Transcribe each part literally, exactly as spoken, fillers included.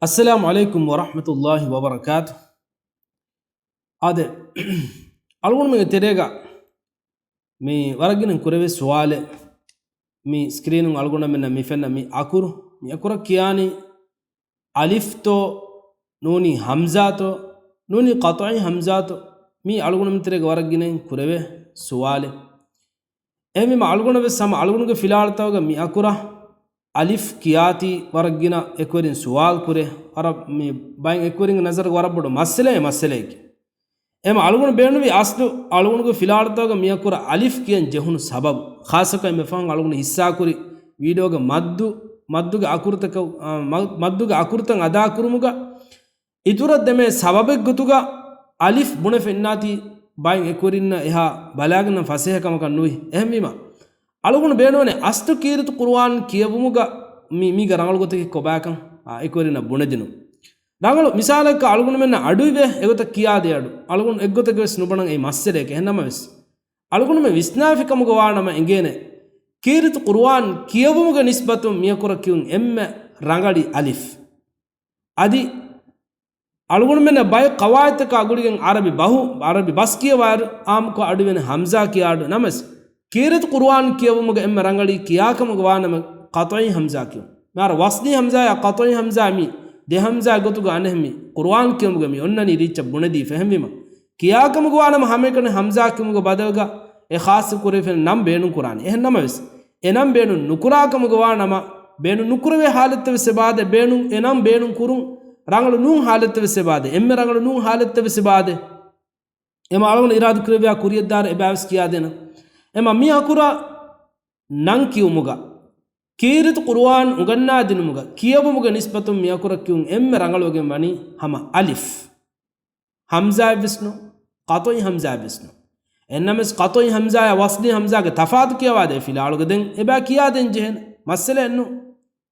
އައްސަލާމު ޢަލައިކުމް ވަރަޙްމަތުﷲި ވަބަރަކާތު. އާދެ، އަޅުގަނޑުމެންގެ ތެރޭގަ މި ވަރަށް ގިނަ ކުރެވޭ ސުވާލެއް، މި ސްކްރީނުން އަޅުގަނޑަށް މި ފެންނަ މި އަކުރު، މި އަކުރަށް ކިޔާނީ އަލިފްތޯ، ނޫނީ ހަމްޒާތޯ، ނޫނީ ޤަޠުޢީ ހަމްޒާތޯ؟ މީ އަޅުގަނޑުމެން ތެރޭގަ ވަރަށް ގިނައިން ކުރެވޭ ސުވާލެއް. އެހެންވީމަ އަޅުގަނޑަށް ވެސް ހަމަ އަޅުގަނޑުގެ ފިލާވަޅުތަކުގަ މި އަކުރަށް އަލިފް ކިޔާތީ ވަރަށް ގިނަ އެކުވެރިން ސުވާލު ކުރޭ. ވަރަށް މި ބައެއް އެކުވެރިންގެ ނަޒަރުގަ ވަރަށް ބޮޑު މައްސަލައެއް، މައްސަލައެކޭ. އެމަ އަޅުގަނޑު ބޭނުންވީ އަސްލު އަޅުގަނޑުގެ ފިލާވަޅުތަކުގަ މި އަކުރަށް އަލިފް ކިޔަން ޖެހުނު ސަބަބު. ޚާއްޞަކޮށް އެންމެ ފަހުން އަޅުގަނޑު ހިއްސާކުރި ވީޑިއޯގެ މައްދު، މައްދުގެ އަކުރުތަކަށް، އާ، މަ-، މައްދުގެ އަކުރުތައް އަދާކުރުމުގަ އިތުރަށް ދެމޭ ސަބަބެއްގޮތުގަ އަލިފް ބުނެފަ އިންނާތީ ބައެއް އެކުވެރިންނަށް އެހާ ބަލާގެންނަށް ފަސޭހަކަމަކަށް ނުވި. އެހެންވީމަ، އަޅުގަނޑު ބޭނުންވަނީ އަސްލު ކީރިތި ޤުރުއާން ކިޔެވުމުގަ މި-، މީގަ ރަނގަޅު ގޮތަކީ ކޮބާކަން، އާ، އެކުވެރިންނަށް ބުނެދިނުން. ރަނގަޅު މިސާލަކަށް އަޅުގަނޑުމެންނަށް އަޑުއިވޭ އެގޮތަށް ކިޔާދޭ އަޑު. އަޅުގަނޑު އެއްގޮތެއްގަ ވެސް ނުބުނަން އެއީ މައްސަލައެކޭ. އެހެންނަމަވެސް، އަޅުގަނޑުމެން ވިސްނާފި ކަމުގަ ވާނަމަ އެނގޭނެ، ކީރިތި ޤުރުއާން ކިޔެވުމުގެ ނިސްބަތުން މިއަކުރަށް ކިޔުން އެންމެ ރަނގަޅީ އަލިފް. އަދި އަޅުގަނޑުމެންނަށް ބައެއް ޤަވާޢިދުތަކާ ގުޅިގެން ޢަރަބި ބަހު، ޢަރަބި ބަސް ކިޔަވާއިރު ޢާއްމުކޮށް އަޑުއިވޭނެ ހަމްޒާ ކިޔާ އަޑު. ނަމަވެސް، ކީރިތި ޤުރުއާން ކިޔެވުމުގަ އެންމެ ރަނގަޅީ ކިޔާކަމުގަ ވާނަމަ ޤަޠުޢީ ހަމްޒާ ކިޔުން. މިހާރު ވަސްލީ ހަމްޒާޔާ ޤަޠުޢީ ހަމްޒާ މި ދެ ހަމްޒާ ގޮތުގަ އަނެއް މި ޤުރުއާން ކިޔުމުގަ މި އޮންނަނީ ރީއްޗަށް ބުނެދީފަ. އެހެންވީމަ، ކިޔާކަމުގަ ވާނަމަ ހަމައެކަނި ހަމްޒާ ކިޔުމުގެ ބަދަލުގަ އެ ޚާއްޞަ ކުރެވިފައި ނަން ބޭނުން ކުރާނެ. އެހެން ނަމަވެސް، އެ ނަން ބޭނުން ނުކުރާ ކަމުގަ ވާ ނަމަ، ބޭނުން ނުކުރެވޭ ޙާލަތްތައް ވެސް އެބާދޭ، ބޭނުން، އެ ނަން ބޭނުން ކުރުން ރަނގަޅު ނޫން ޙާލަތްތައް ވެސް އެބާދޭ، އެންމެ ރަނގަޅު ނޫން ޙާލަތްތައް ވެސް އެބާދޭ. އެމަ އަޅުގަނޑު އިރާދަ ކުރެއްވިޔާ ކުރިޔަށްދާއިރު އެބައިވެސް ކިޔާދޭނަން. އެމަ މި އަކުރަށް ނަން ކިޔުމުގަ، ކީރިތި ޤުރުއާން އުނގަންނާދިނުމުގަ، ކިޔެވުމުގެ ނިސްބަތުން މި އަކުރަށް ކިޔުން އެންމެ ރަނގަޅުވެގެން ވަނީ ހަމަ އަލިފް. ހަމްޒާއެއްވެސް ނޫން، ޤަޠުޢީ ހަމްޒާއެއްވެސް ނޫން. އެހެންނަމަވެސް، ޤަޠުޢީ ހަމްޒާޔާ ވަސްލީ ހަމްޒާގެ ތަފާތު ކިޔަވާދޭ ފިލާވަޅުގަ ދެން އެބަ ކިޔާދޭން ޖެހޭނެ މައްސަލައެއް ނޫން.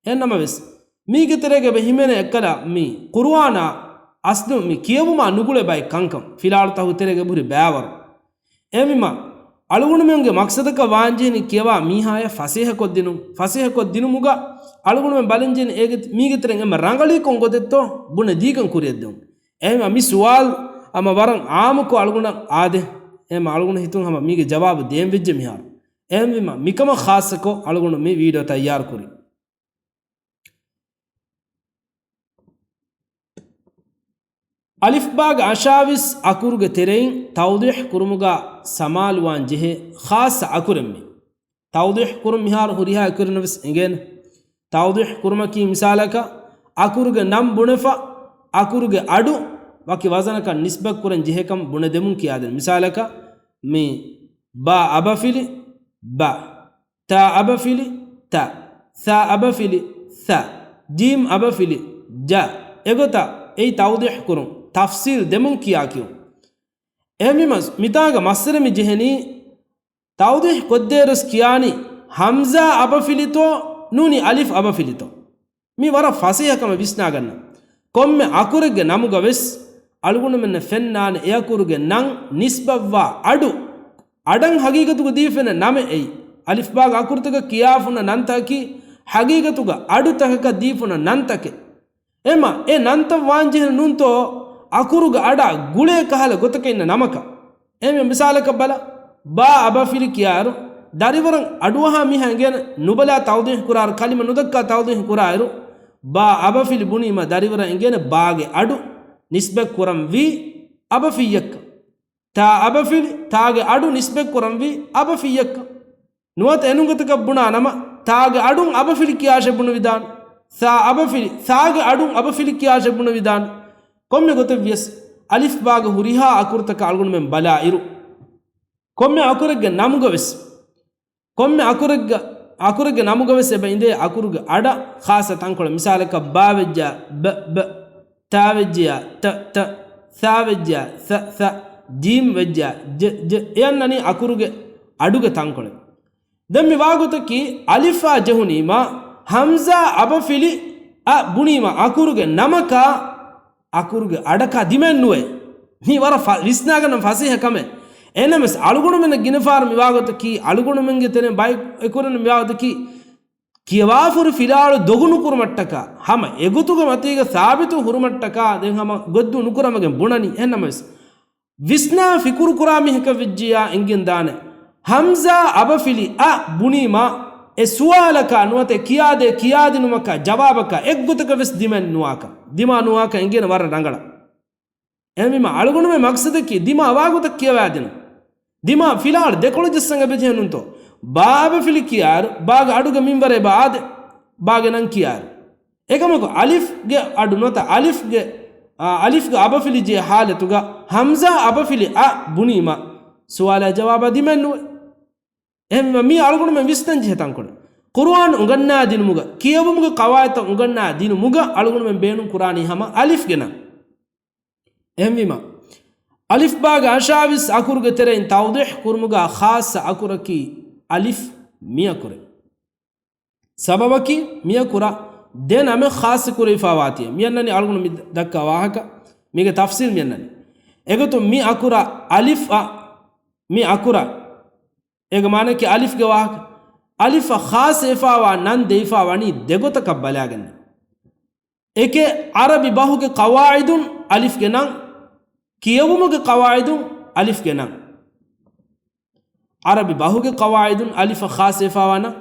އެހެންނަމަވެސް، މީގެ ތެރޭގަ އެބަ ހިމެނޭ އެއްކަލަ މި ޤުރުއާނާ އަސްލު މި ކިޔެވުމާ ނުގުޅޭ ބައެއް ކަންކަން. ފިލާވަޅުތަކުގެ ތެރޭގަ އެބަހުރި ބައިވަރު. އެހެންވީމަ، އަޅުގަނޑުމެންގެ މަޤްޞަދަކަށް ވާންޖެހެނީ ކިޔަވާ މީހާޔަށް ފަސޭހަކޮށްދިނުން. ފަސޭހަކޮށްދިނުމުގަ އަޅުގަނޑުމެން ބަލަންޖެހެނީ އޭގެ، މީގެ ތެރެއިން އެންމެ ރަނގަޅީކޮން ގޮތެއްތޯ ބުނެދީގެން ކުރިޔަށްދިއުން. އެހެންވީމަ، މި ސުވާލު ހަމަ ވަރަށް ޢާއްމުކޮށް އަޅުގަނޑަށް އާދޭ. އެހެންވީމަ، އަޅުގަނޑު ހިތުން ހަމަ މީގެ ޖަވާބު ދޭން ވެއްޖެ މިހާރު. އެހެންވީމަ، މިކަމަށް ޚާއްޞަކޮށް އަޅުގަނޑު މި ވީޑިއޯ ތައްޔާރުކުރީ. އަލިފްބާގެ އަށާވީސް އަކުރުގެ ތެރެއިން ތައުޟީޙު ކުރުމުގަ ސަމާލުވާން ޖެހޭ ޚާއްޞަ އަކުރެއް މީ. ތައުޟީޙު ކުރުން މިހާރު ހުރިހާ އެކުވެރިންނަށް ވެސް އެނގޭނެ. ތައުޟީޙު ކުރުމަކީ މިސާލަކަށް، އަކުރުގެ ނަން ބުނެފަ، އަކުރުގެ އަޑު ވަކި ވަޒަނަކަށް ނިސްބަތް ކުރަން ޖެހޭކަން ބުނެދެމުން ކިޔާދޭން. މިސާލަކަށް، މި ބާ އަބަފިލި ބަ، ތާ އަބަފިލި ތަ، ސާ އަބަފިލި ސަ، ޖީމް އަބަފިލި ޖަ. އެގޮތަށް އެއީ ތައުޟީޙު ކުރުން، ތަފްސީލް ދެމުން ކިޔާ ކިޔުން. އެހެންވީމަ، މިތާގަ މައްސަލަ މި ޖެހެނީ، ތައުޟީޙު ކޮށްދޭއިރުވެސް ކިޔާނީ ހަމްޒާ އަބަފިލިތޯ ނޫނީ އަލިފް އަބަފިލިތޯ؟ މީ ވަރަށް ފަސޭހަކަމަށް ވިސްނާގަންނަން. ކޮންމެ އަކުރެއްގެ ނަމުގަ ވެސް އަޅުގަނޑުމެންނަށް ފެންނާނެ އެ އަކުރުގެ ނަން ނިސްބަތްވާ އަޑު، އަޑަށް ހަގީގަތުގަ ދީފަ އިންނަ ނަމެއް އެއީ. އަލިފްބާގެ އަކުރުތަކަށް ކިޔާފަ އޮންނަ ނަންތަކަކީ ހަގީގަތުގަ އަޑުތަކަކަށް ދީފަ އޮންނަ ނަންތަކެއް. އެމަ، އެ ނަންތައް ވާންޖެހޭނެ ނޫންތޯ އަކުރުގެ އަޑާ ގުޅޭ ކަހަލަ ގޮތަކަށް އިންނަ ނަމަކަށް. އެހެންވެ މިސާލަކަށް ބަލަ، ބާ އަބަފިލި ކިޔާއިރު، ދަރިވަރަށް އަޑުއަހާ މީހާ އެނގޭނެ ނުބަލާ ތައުޟީޙު ކުރާއިރު، ކަލިމަ ނުދައްކާ ތައުޟީޙު ކުރާއިރު، ބާ އަބަފިލި ބުނީމަ ދަރިވަރަށް އެނގޭނެ ބާގެ އަޑު ނިސްބަތް ކުރަންވީ އަބަފިއްޔަކަށް. ތާ އަބަފިލި، ތާގެ އަޑު ނިސްބަތް ކުރަންވީ އަބަފިއްޔަކަށް. ނުވަތަ އެނޫންގޮތަކަށް ބުނާ ނަމަ، ތާގެ އަޑުން އަބަފިލި ކިޔާށޭ ބުނެވިދާނެ. ސާ އަބަފިލި، ސާގެ އަޑުން އަބަފިލި ކިޔާށޭ ބުނެވިދާނެ. ކޮންމެ ގޮތެއްވިޔަސް، އަލިފްބާގެ ހުރިހާ އަކުރުތަކަށް އަޅުގަނޑުމެން ބަލާއިރު، ކޮންމެ އަކުރެއްގެ ނަމުގަވެސް، ކޮންމެ އަކުރެއްގަ، އަކުރެއްގެ ނަމުގަވެސް އެބަ އިނދޭ އަކުރުގެ އަޑަށް ޚާއްޞަ ތަންކޮޅެއް. މިސާލަކަށް، ބާ ވެއްޖާ ބަ، ބަ، ތާ ވެއްޖެޔާ ތަ، ތަ، ސާ ވެއްޖާ ސަ، ސަ، ޖީމް ވެއްޖާ ޖަ، ޖަ، އެ އަންނަނީ އަކުރުގެ އަޑުގެ ތަންކޮޅެއް. ދެން މި ވާގޮތަކީ، އަލިފާ ޖެހުނީމާ، ހަމްޒާ އަބަފިލި އަ ބުނީމާ، އަކުރުގެ ނަމަކާ، އަކުރުގެ އަޑަކާ ދިމައެއް ނުވޭ. މީ ވަރަށް ފަ-، ވިސްނާގަންނަން ފަސޭހަ ކަމެއް. އެހެންނަމަވެސް، އަޅުގަނޑުމެންނަށް ގިނަ ފަހަރު މި ވާގޮތަކީ، އަޅުގަނޑުމެންގެ ތެރެއިން ބައެއް އެކުރަން މި ވާގޮތަކީ، ކިޔަވާފަހުރި ފިލާޅު ދޮގު ނުކުރުމަށްޓަކާ، ހަމަ އެގޮތުގެ މަތީގަ ސާބިތު ހުރުމަށްޓަކާ ދެން ހަމަ ގޮއްދޫ ނުކުރަމަގެން ބުނަނީ. އެހެންނަމަވެސް، ވިސްނާ ފިކުރު ކުރާ މީހަކަށް ވެއްޖިއްޔާ އެނގިގެން ދާނެ، ހަމްޒާ އަބަފިލި އަ ބުނީމާ، އެ ސުވާލަކާ ނުވަތަ ކިޔާދޭ ކިޔާދިނުމަކާ ޖަވާބަކާ އެއްގޮތަކަށް ވެސް ދިމައެއް ނުވާކަށް، ދިމާ ނުވާކަށް އެނގޭނެ ވަރަށް ރަނގަޅަށް. އެހެންވީމަ، އަޅުގަނޑުމެން މަގްސަދަކީ ދިމާ ވާގޮތަށް ކިޔަވާދިނުން. ދިމާ ފިލާޅު ދެކޮޅު ޖައްސަން އެބަޖެހެނުންތޯ؟ ބާ އަބަފިލި ކިޔާއިރު، ބާގެ އަޑުގެ މިންވަރަށް އެބަ އާދޭ، ބާގެ ނަން ކިޔާއިރު. އެކަމަކު، އަލިފްގެ އަޑު ނުވަތަ އަލިފްގެ، އާ، އަލިފްގެ އަބަފިލި ޖެހޭ ހާލަތުގަ ހަމްޒާ އަބަފިލި އަ ބުނީމަ، ސުވާލާ ޖަވާބާ ދިމައެއް ނުވޭ. އެހެންވީމަ، މީ އަޅުގަނޑުމެން ވިސްނަން ޖެހޭ ތަންކޮޅެއް. ޤުރުއާން އުނގަންނާ ދިނުމުގަ، ކިޔެވުމުގެ ޤަވާޢިދުތައް އުނގަންނާ ދިނުމުގަ އަޅުގަނޑުމެން ބޭނުން ކުރާނީ ހަމަ އަލިފްގެ ނަން. އެހެންވީމަ، އަލިފް ބާގެ އަށާވީސް އަކުރުގެ ތެރެއިން ތައުޟީޙް ކުރުމުގަ ޚާއްޞަ އަކުރަކީ އަލިފް މި އަކުރެއް. ސަބަބަކީ މި އަކުރަށް ދެ ނަމެއް ޚާއްޞަ ކުރެވިފާވާތީ. މި އަންނަނީ އަޅުގަނޑު މި ދައްކާ ވާހަކަ، މީގެ ތަފްޞީލް މި އަންނަނީ. އެގޮތުން މި އަކުރަށް އަލިފް އަށް މި އަކުރަށް އޭގެ މާނައަކީ އަލިފްގެ ވާހަކަ. އަލިފަށް ޚާއްޞަވެފާވާ ނަން ދެވިފާ ވަނީ ދެގޮތަކަށް ބަލާގެން. އެކެއް ޢަރަބި ބަހުގެ ޤަވާޢިދުން އަލިފްގެ ނަން، ކިޔެވުމުގެ ޤަވާޢިދުން އަލިފްގެ ނަން. ޢަރަބި ބަހުގެ ޤަވާޢިދުން އަލިފަށް ޚާއްޞަވެފާވާ ނަން،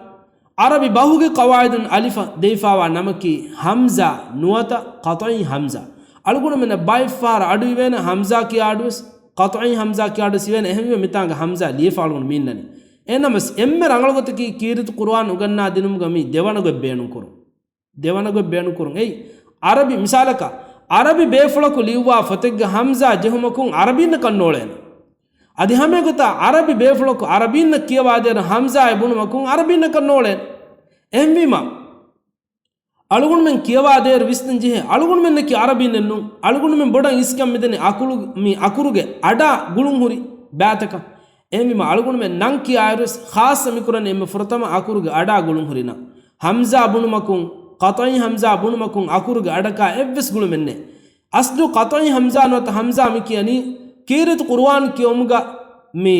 ޢަރަބި ބަހުގެ ޤަވާޢިދުން އަލިފަށް ދެވިފާވާ ނަމަކީ ހަމްޒާ ނުވަތަ ޤަޠްޢީ ހަމްޒާ. އަޅުގަނޑުމެންނަށް ބައެއްފަހަރަށް އަޑު އިވޭނެ ހަމްޒާ ކިޔާ އަޑުވެސް، ޤަޠްޢީ ހަމްޒާ ކިޔާ އަޑުވެސް އިވޭނެ. އެހެންވީމަ މިތާނގަ ހަމްޒާ ލިޔެފަ އަޅުގަނޑު މި އިންނަނީ. އެހެންނަމަވެސް އެންމެ ރަނގަޅު ގޮތަކީ ކީރިތި ޤުރުއާން އުނގަންނާ ދިނުމުގަ މި ދެވަނަ ގޮތް ބޭނުން ކުރުން. ދެވަނަ ގޮތް ބޭނުން ކުރުން. އެއީ، ޢަރަބި މިސާލަކަށް، ޢަރަބި ބޭފުޅަކު ލިޔުއްވާ ފޮތެއްގަ ހަމްޒާ ޖެހުމަކުން ޢަރަބީންނަކަށް ނޯޅޭނެ. އަދި ހަމައެގޮތަށް ޢަރަބި ބޭފުޅަކު ޢަރަބީންނަށް ކިޔަވާދޭއިރު ހަމްޒާއެއް ބުނުމަކުން ޢަރަބީންނަކަށް ނޯޅޭނެ. އެހެންވީމަ، އަޅުގަނޑުމެން ކިޔަވާދޭއިރު ވިސްނަން ޖެހޭ، އަޅުގަނޑުމެންނަކީ ޢަރަބީންނެއް ނޫން. އަޅުގަނޑުމެން ބޮޑަށް އިސްކަން މިދެނީ އަކުރު، މި އަކުރުގެ އަޑާ ގުޅުންހުރި ބައިތަކަށް. އެހެންވީމަ އަޅުގަނޑުމެން ނަން ކިޔާއިރުވެސް ޚާއްޞަ މިކުރަނީ އެންމެ ފުރަތަމަ އަކުރުގެ އަޑާ ގުޅުންހުރި ނަން. ހަމްޒާ ބުނުމަކުން، ޤަޠްޢީ ހަމްޒާ ބުނުމަކުން އަކުރުގެ އަޑަކާ އެއްވެސް ގުޅުމެއް ނެތް. އަސްލު ޤަޠްޢީ ހަމްޒާ ނުވަތަ ހަމްޒާ މި ކިޔަނީ ކީރިތި ޤުރުއާން ކިޔެވުމުގަ މި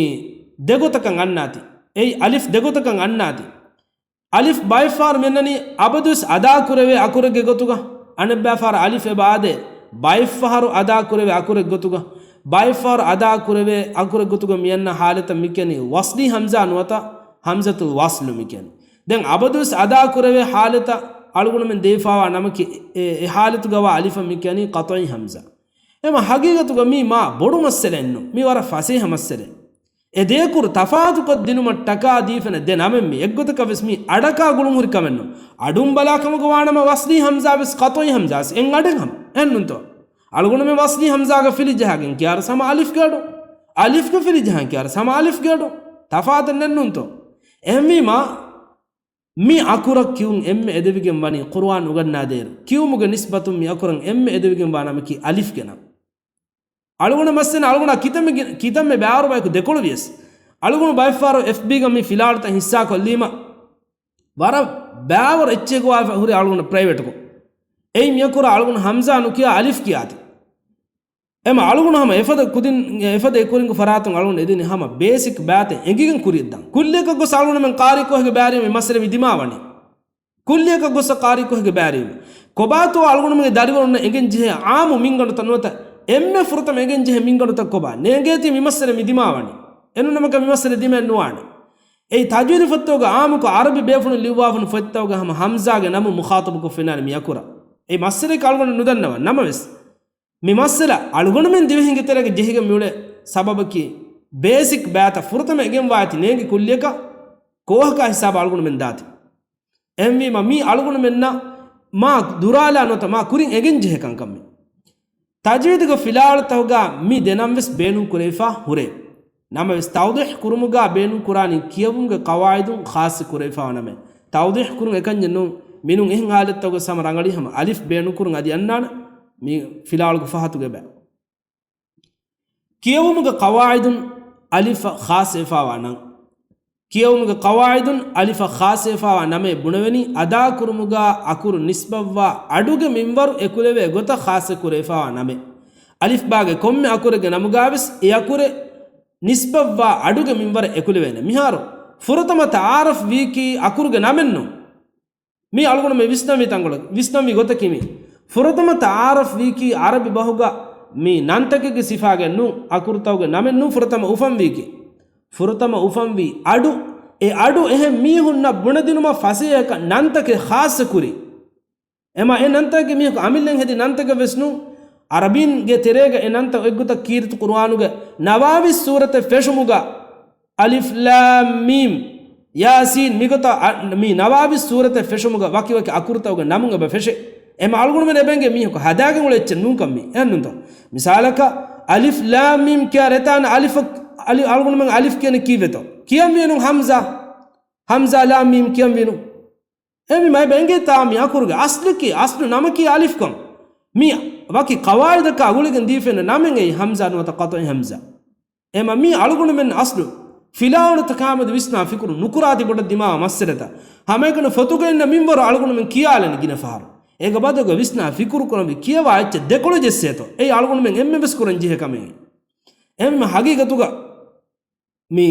ދެގޮތަކަށް އަންނާތީ. އެއީ އަލިފް ދެގޮތަކަށް އަންނާތީ. އަލިފް ބައެއްފަހަރު މިއަންނަނީ އަބަދުވެސް އަދާކުރެވޭ އަކުރެއްގެ ގޮތުގަ، އަނެއްބައިފަހަރު އަލިފް އެބަ އާދޭ ބައެއްފަހަރު އަދާކުރެވޭ އަކުރެއް ގޮތުގަ، ބައެއްފަހަރު އަދާކުރެވޭ އަކުރެއް ގޮތުގަ މިއަންނަ ހާލަތަށް މިކިޔަނީ ވަޞްލީ ހަމްޒާ ނުވަތަ ހަމްޒަތުލް ވަޞްލު މިކިޔަނީ. ދެން އަބަދުވެސް އަދާކުރެވޭ ހާލަތަށް އަޅުގަނޑުމެން ދެވިފާވާ ނަމަކީ އެ، އެ ހާލަތުގަވާ އަލިފަށް މިކިޔަނީ ޤަޠްޢީ ހަމްޒާ. އެމަ ހަގީގަތުގަ މީ މާ ބޮޑު މައްސަލައެއް ނޫން. މީ ވަރަށް ފަސޭހަ މައްސަލައެއް. އެ ދެ އަކުރު ތަފާތުކޮށްދިނުމަށްޓަކާ ދީފަނެ ދެ ނަމެއް މީ. އެއްގޮތަކަށް ވެސް މީ އަޑަކާ ގުޅުންހުރި ކަމެއް ނޫން. އަޑުން ބަލާ ކަމުގަ ވާނަމަ ވަސްލީ ހަމްޒާ ވެސް ޤަޠުޢީ ހަމްޒާ ވެސް އެއް އަޑެއް ހަމަ. އެހެންނޫންތޯ؟ އަޅުގަނޑުމެން ވަސްލީ ހަމްޒާގަ ފިލި ޖަހާގެން ކިޔާރު ސަމަ އަލިފްގެ އަޑު. އަލިފްގަ ފިލި ޖަހާ ކިޔާރު ސަމަ އަލިފްގެ އަޑު. ތަފާތެއް ނެތް ނޫންތޯ؟ އެހެންވީމާ، މި އަކުރަށް ކިޔުން އެންމެ އެދެވިގެން ވަނީ ޤުރުއާން އުގަންނާދޭއިރު. ކިޔުމުގެ ނިސްބަތުން މި އަކުރަށް އެންމެ އެދެވިގެން ވާ ނަމަކީ އަލިފްގެ ނަން. އަޅުގަނޑަށް މައްސަލަ އަޅުގަނޑާ ކިތަންމެ ގި-، ކިތަންމެ ބައިވަރު ބަޔަކު ދެކޮޅު ވިޔަސް، އަޅުގަނޑު ބައެއްފަހަރު އެފްބީގަ މި ފިލާވަޅުތައް ހިއްސާކޮށްލީމަ، ވަރަށް ބައިވަރު އެއްޗެއް ގޮވާފަ ހުރި އަޅުގަނޑު ޕްރައިވެޓްކޮށް. އެއީ މިއަކުރަށް އަޅުގަނޑު ހަމްޒާ ނުކިޔާ އަލިފް ކިޔާތި. އެމަ އަޅުގަނޑު ހަމަ އެފަދަ ކުދިން، އެފަދަ އެކުރިންގެ ފަރާތުން އަޅުގަނޑު އެދިނީ ހަމަ ބޭސިކް ބައިތައް އެނގިގެން ކުރިއަށްދާން. ކުއްލިއަކަށް ގޮސް އަޅުގަނޑުމެން ޤާރީ ކޯހެއްގެ ބައިވެރިވުމުގެ މައްސަލަ މި ދިމާވަނީ. ކުއްލިއަކަށް ގޮސް ޤާރީ ކޯހެއްގެ ބައިވެރިވުމުގެ. ކޮބާތޯ އަޅުގަނޑުމެންގެ ދަރިވަރުންނަށް އެނގެން ޖެހޭ އާއްމު މިންގަނޑުތައް ނުވަތަ އެންމެ ފުރަތަމަ އެނގެން ޖެހޭ މިންގަނޑުތައް ކޮބާ؟ ނޭނގޭތީ މި މައްސަލަ މި ދިމާވަނީ. އެނޫން ނަމަކަށް މި މައްސަލަ ދިމައެއް ނުވާނެ. އެއީ ތަޖްވީދު ފޮތްތަކުގަ އާއްމުކޮށް އަރަބި ބޭފުޅުން ލިޔުއްވާފަ ހުންނަ ފޮތްތަކުގަ ހަމަ ހަމްޒާގެ ނަމުން މުޚާޠަބުކޮށްފަ އިންނާނެ މި އަކުރަށް. އެ މައްސަލައަކީ އަޅުގަނޑު ނުދަންނަވަން. ނަމަވެސް، މި މައްސަލަ އަޅުގަނޑުމެން ދިވެހިންގެ ތެރޭގަ ޖެހިގެން މިއުޅޭ ސަބަބަކީ، ބޭސިކް ބައިތައް ފުރަތަމަ އެނގެންވާތި ނޭނގި ކުއްލިއަކަށް ކޯހަކާ ހިސާބަށް އަޅުގަނޑުމެން ދާތި. އެހެންވީމަ، މީ އަޅުގަނޑުމެންނަށް މާ ދުރާލާ ނުވަތަ މާ ކުރިން އެނގެން ޖެހޭ ކަންކަން މީ. ތަޖްވީދުގެ ފިލާވަޅުތަކުގަ މި ދެ ނަން ވެސް ބޭނުން ކުރެވިފަ ހުރޭ. ނަމަވެސް، ތައުޟީޙް ކުރުމުގަ ބޭނުން ކުރާނީ ކިޔެވުމުގެ ޤަވާޢިދުން ޚާއްޞަ ކުރެވިފަވާ ނަމެއް. ތައުޟީޙް ކުރުން އެކަންޏެއް ނޫން. މިނޫން އެހެން ހާލަތްތަކުގަ ހަމަ ރަނގަޅީ ހަމަ އަލިފް ބޭނުން ކުރުން އަދި އަންނާނެ މި ފިލާވަޅުގެ ފަހަތުގެ ބައި. ކިޔެވުމުގެ ޤަވާޢިދުން އަލިފަށް ޚާއްޞަވެފަވާ ނަން. ކިޔެވުމުގެ ޤަވާޢިދުން އަލިފަށް ޚާއްޞަވެފަވާ ނަމެއް ބުނެވެނީ، އަދާކުރުމުގަ އަކުރު ނިސްބަތްވާ އަޑުގެ މިންވަރު އެކުލެވޭ ގޮތަށް ޚާއްޞަ ކުރެވިފަވާ ނަމެއް. އަލިފްބާގެ ކޮންމެ އަކުރެއްގެ ނަމުގަވެސް އެ އަކުރެއް ނިސްބަތްވާ އަޑުގެ މިންވަރަށް އެކުލެވޭނެ. މިހާރު ފުރަތަމަ ތަޢާރަފް ވީކީ އަކުރުގެ ނަމެއްނު. މީ އަޅުގަނޑުމެން ވިސްނަންވީ ތަންކޮޅެއް، ވިސްނަންވީ ގޮތަކީ މީ. ފުރަތަމަ ތަޢާރަފް ވީކީ އަރަބި ބަހުގަ މީ ނަންތަކެއްގެ ސިފާގެ ނޫން، އަކުރުތަކުގެ ނަމެއް ނޫން ފުރަތަމަ އުފަންވީކީ. ފުރަތަމަ އުފަންވީ އަޑު. އެ އަޑު އެހެން މީހުންނަށް ބުނެދިނުމަށް ފަސޭހަކަށް ނަންތަކެއް ޚާއްޞަ ކުރި. އެމަ އެ ނަންތަކެއް މީހަކު އަމިއްލައިން ހެދި ނަންތަކެއް ވެސް ނޫން. އަރަބީންގެ ތެރޭގަ އެ ނަންތައް އެއްގޮތަށް ކީރިތި ޤުރުއާނުގެ ނަވާވީސް ސޫރަތެއް ފެށުމުގަ އަލިފް ލާމް މީމް ޔާސީން މިގޮތަށް އަ، މި ނަވާވީސް ސޫރަތެއް ފެށުމުގަ ވަކިވަކި އަކުރުތަކުގެ ނަމުން އެބަ ފެށޭ. އެމަ އަޅުގަނޑުމެން އެބަ އެނގޭ މީހަކު ހަދާގެން އުޅޭ އެއްޗެއް ނޫންކަން މީ. އެހެންނޫންތޯ؟ މިސާލަކަށް އަލިފް ލާމް މީމް ކިޔާ ރޭތާނަ އަލިފަށް، އަލި، އަޅުގަނޑުމެން އަލިފް ކިޔަނީ ކީއްވެތޯ؟ ކިޔަންވީނު ހަމްޒާ. ހަމްޒާ ލާމް މީމް ކިޔަންވީނު. އެމީ މައިބަ އެނގޭތާ މި އަކުރުގެ އަސްލަކީ، އަސްލު ނަމަކީ އަލިފްކަން. މި ވަކި ޤަވާއިދަކާ ގުޅިގެން ދީފައިން ނަމެއް އެއީ ހަމްޒާ ނުވަތަ ޤަޠްޢީ ހަމްޒާ. އެމަ މީ އަޅުގަނޑުމެން އަސްލު ފިލާވަޅުތަކާމެދު ވިސްނާ ފިކުރު ނުކުރާތި ބޮޑަށް ދިމާވާ މައްސަލަތައް. ހަމައެކަނި ފޮތުގަ އިންނަ މިންވަރު އަޅުގަނޑުމެން ކިޔާލަނީ ގިނަ ފަހަރު. އޭގެ ބަދަލުގަ ވިސްނާ ފިކުރު ކުރަންވީ ކިޔަވާ އެއްޗެއް ދެކޮޅު ޖެއްސޭތޯ. އެއީ އަޅުގަނޑުމެން އެންމެން ވެސް ކުރަން ޖެހޭ ކަމެއް. އެހެންވީމަ ހަގީގަތުގަ މި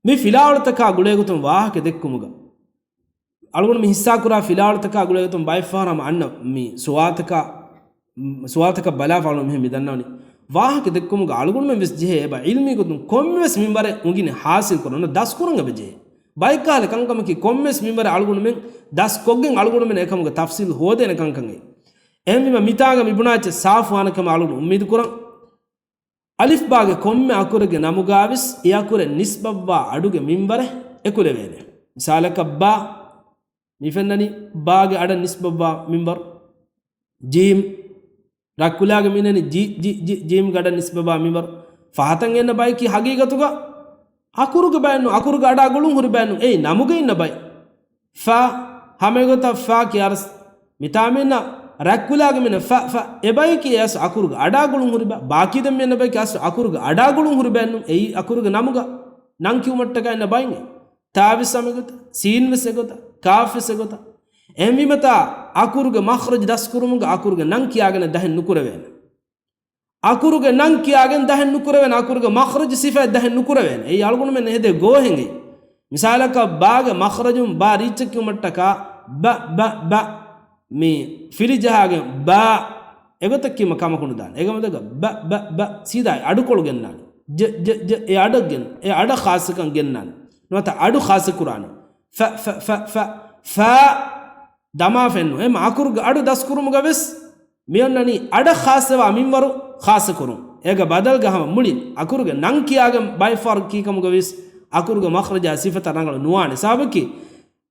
މި ފިލާވަޅުތަކާ ގުޅޭގޮތުން ވާހަކަ ދެއްކުމުގަ، އަޅުގަނޑު މި ހިއްސާކުރާ ފިލާވަޅުތަކާ ގުޅޭގޮތުން ބައެއްފަހަރު ހަމަ އަންނަ މި ސުވާލުތަކާ، ސުވާލުތަކަށް ބަލާފަ އަޅުގަނޑު މިހެން މި ދަންނަވަނީ. ވާހަކަ ދެއްކުމުގަ އަޅުގަނޑުމެން ވެސް ޖެހޭ އެބަ ޢިލްމީ ގޮތުން ކޮންމެވެސް މިންވަރެއް އުނގިނި ޙާޞިލް ކުރަން އޮންނަ ދަސްކުރަން އެބަ ޖެހޭ. ބައެއްކަހަލަ ކަންކަމަކީ ކޮންމެވެސް މިންވަރެއް އަޅުގަނޑުމެން ދަސްކޮށްގެން އަޅުގަނޑުމެން އެކަމުގެ ތަފްޞީލް ހޯދޭނެ ކަންކަން އެއީ. އެހެންވީމަ މިތާގަ މި ބުނާ އެއްޗެއް ސާފުވާނެ ކަމަށް އަޅުގަނޑު އުއްމީދު ކުރަން. އަލިފް ބާގެ ކޮންމެ އަކުރެއްގެ ނަމުގާވެސް އެ އަކުރެއް ނިސްބަތްވާ އަޑުގެ މިންވަރެއް އެކުލެވޭނެ. މިސާލަކަށް ބާ، މި ފެންނަނީ ބާގެ އަޑަށް ނިސްބަތްވާ މިންވަރު. ޖީމް، ރަތްކުލާގެ މިންނަނީ ޖި، ޖި، ޖި، ޖީމްގެ އަޑަށް ނިސްބަތްވާ މިންވަރު. ފަހަތަށް އެންނަ ބަޔަކީ ހަގީގަތުގަ އަކުރުގެ ބައެއް ނޫން، އަކުރުގެ އަޑާ ގުޅުން ހުރި ބައެއް ނޫން. އެއީ ނަމުގަ އިންނަ ބައެއް. ފަ، ހަމައެގޮތަށް ފަ ކިޔާ ރަސް. މިތާ މިންނަ ރަތްކުލާގެ މިންނަ ފަ، ފަ. އެ ބަޔަކީ އެ އަސް އަކުރުގެ އަޑާ ގުޅުން ހުރި ބަ، ބާކީ ދެން މި އެންނަ ބަޔަކީ އަސް އަކުރުގެ އަޑާ ގުޅުން ހުރި ބައެއް ނޫން. އެއީ އަކުރުގެ ނަމުގަ ނަން ކިޔުމަށްޓަކާ އިންނަ ބައިން. ތާވެސް ހަމައެގޮތަށް، ސީންވެސް އެގޮތަށް، ކާފްވެސް އެގޮތަށް. އެހެންވީމަތާ އަކުރުގެ މަޚްރަޖު ދަސްކުރުމުގަ އަކުރުގެ ނަން ކިޔާގެން ދަހެއް ނުކުރެވޭނެ. އަކުރުގެ ނަން ކިޔާގެން ދަހެއް ނުކުރެވޭނެ، އަކުރުގެ މަޚްރަޖު ސިފައެއް ދަހެއް ނުކުރެވޭނެ. އެއީ އަޅުގަނޑުމެން ހެދޭ ގޯހެއް. މިސާލަކަށް ބާގެ މަޚްރަޖުން ބާ ރީއްޗަށް ކިޔުމަށްޓަކާ ބަ، ބަ، ބަ މި ފިލި ޖަހާގެން ބާ އެގޮތަށް ކީމަ ކަމަކު ނުދާނެ. އެގަމަދަގަ ބަ، ބަ، ބަ ސީދާ އަޑުކޮޅު ގެންނާނެ. ޖެ، ޖެ، ޖެ އެ އަޑަށް ގެން، އެ އަޑަށް ޚާއްޞަކަން ގެންނާނެ. ނުވަތަ އަޑު ޚާއްޞަ ކުރާނެ. ފަ، ފަ، ފަ، ފަ، ފާ ދަމާ ފެންނު. އެމަ އަކުރުގެ އަޑު ދަސްކުރުމުގަ ވެސް މިއޮންނަނީ އަޑަށް ޚާއްޞަވާ މިންވަރު ޚާއްޞަ ކުރުން. އޭގަ ބަދަލުގަ ހަމަ މުޅިން އަކުރުގެ ނަން ކިޔާގެން ބައެއްފަހަރު ކީކަމުގަ ވެސް އަކުރުގެ މަޚްރަޖާ ސިފަތައް ރަނގަޅު ނުވާނެ. ސަބަބަކީ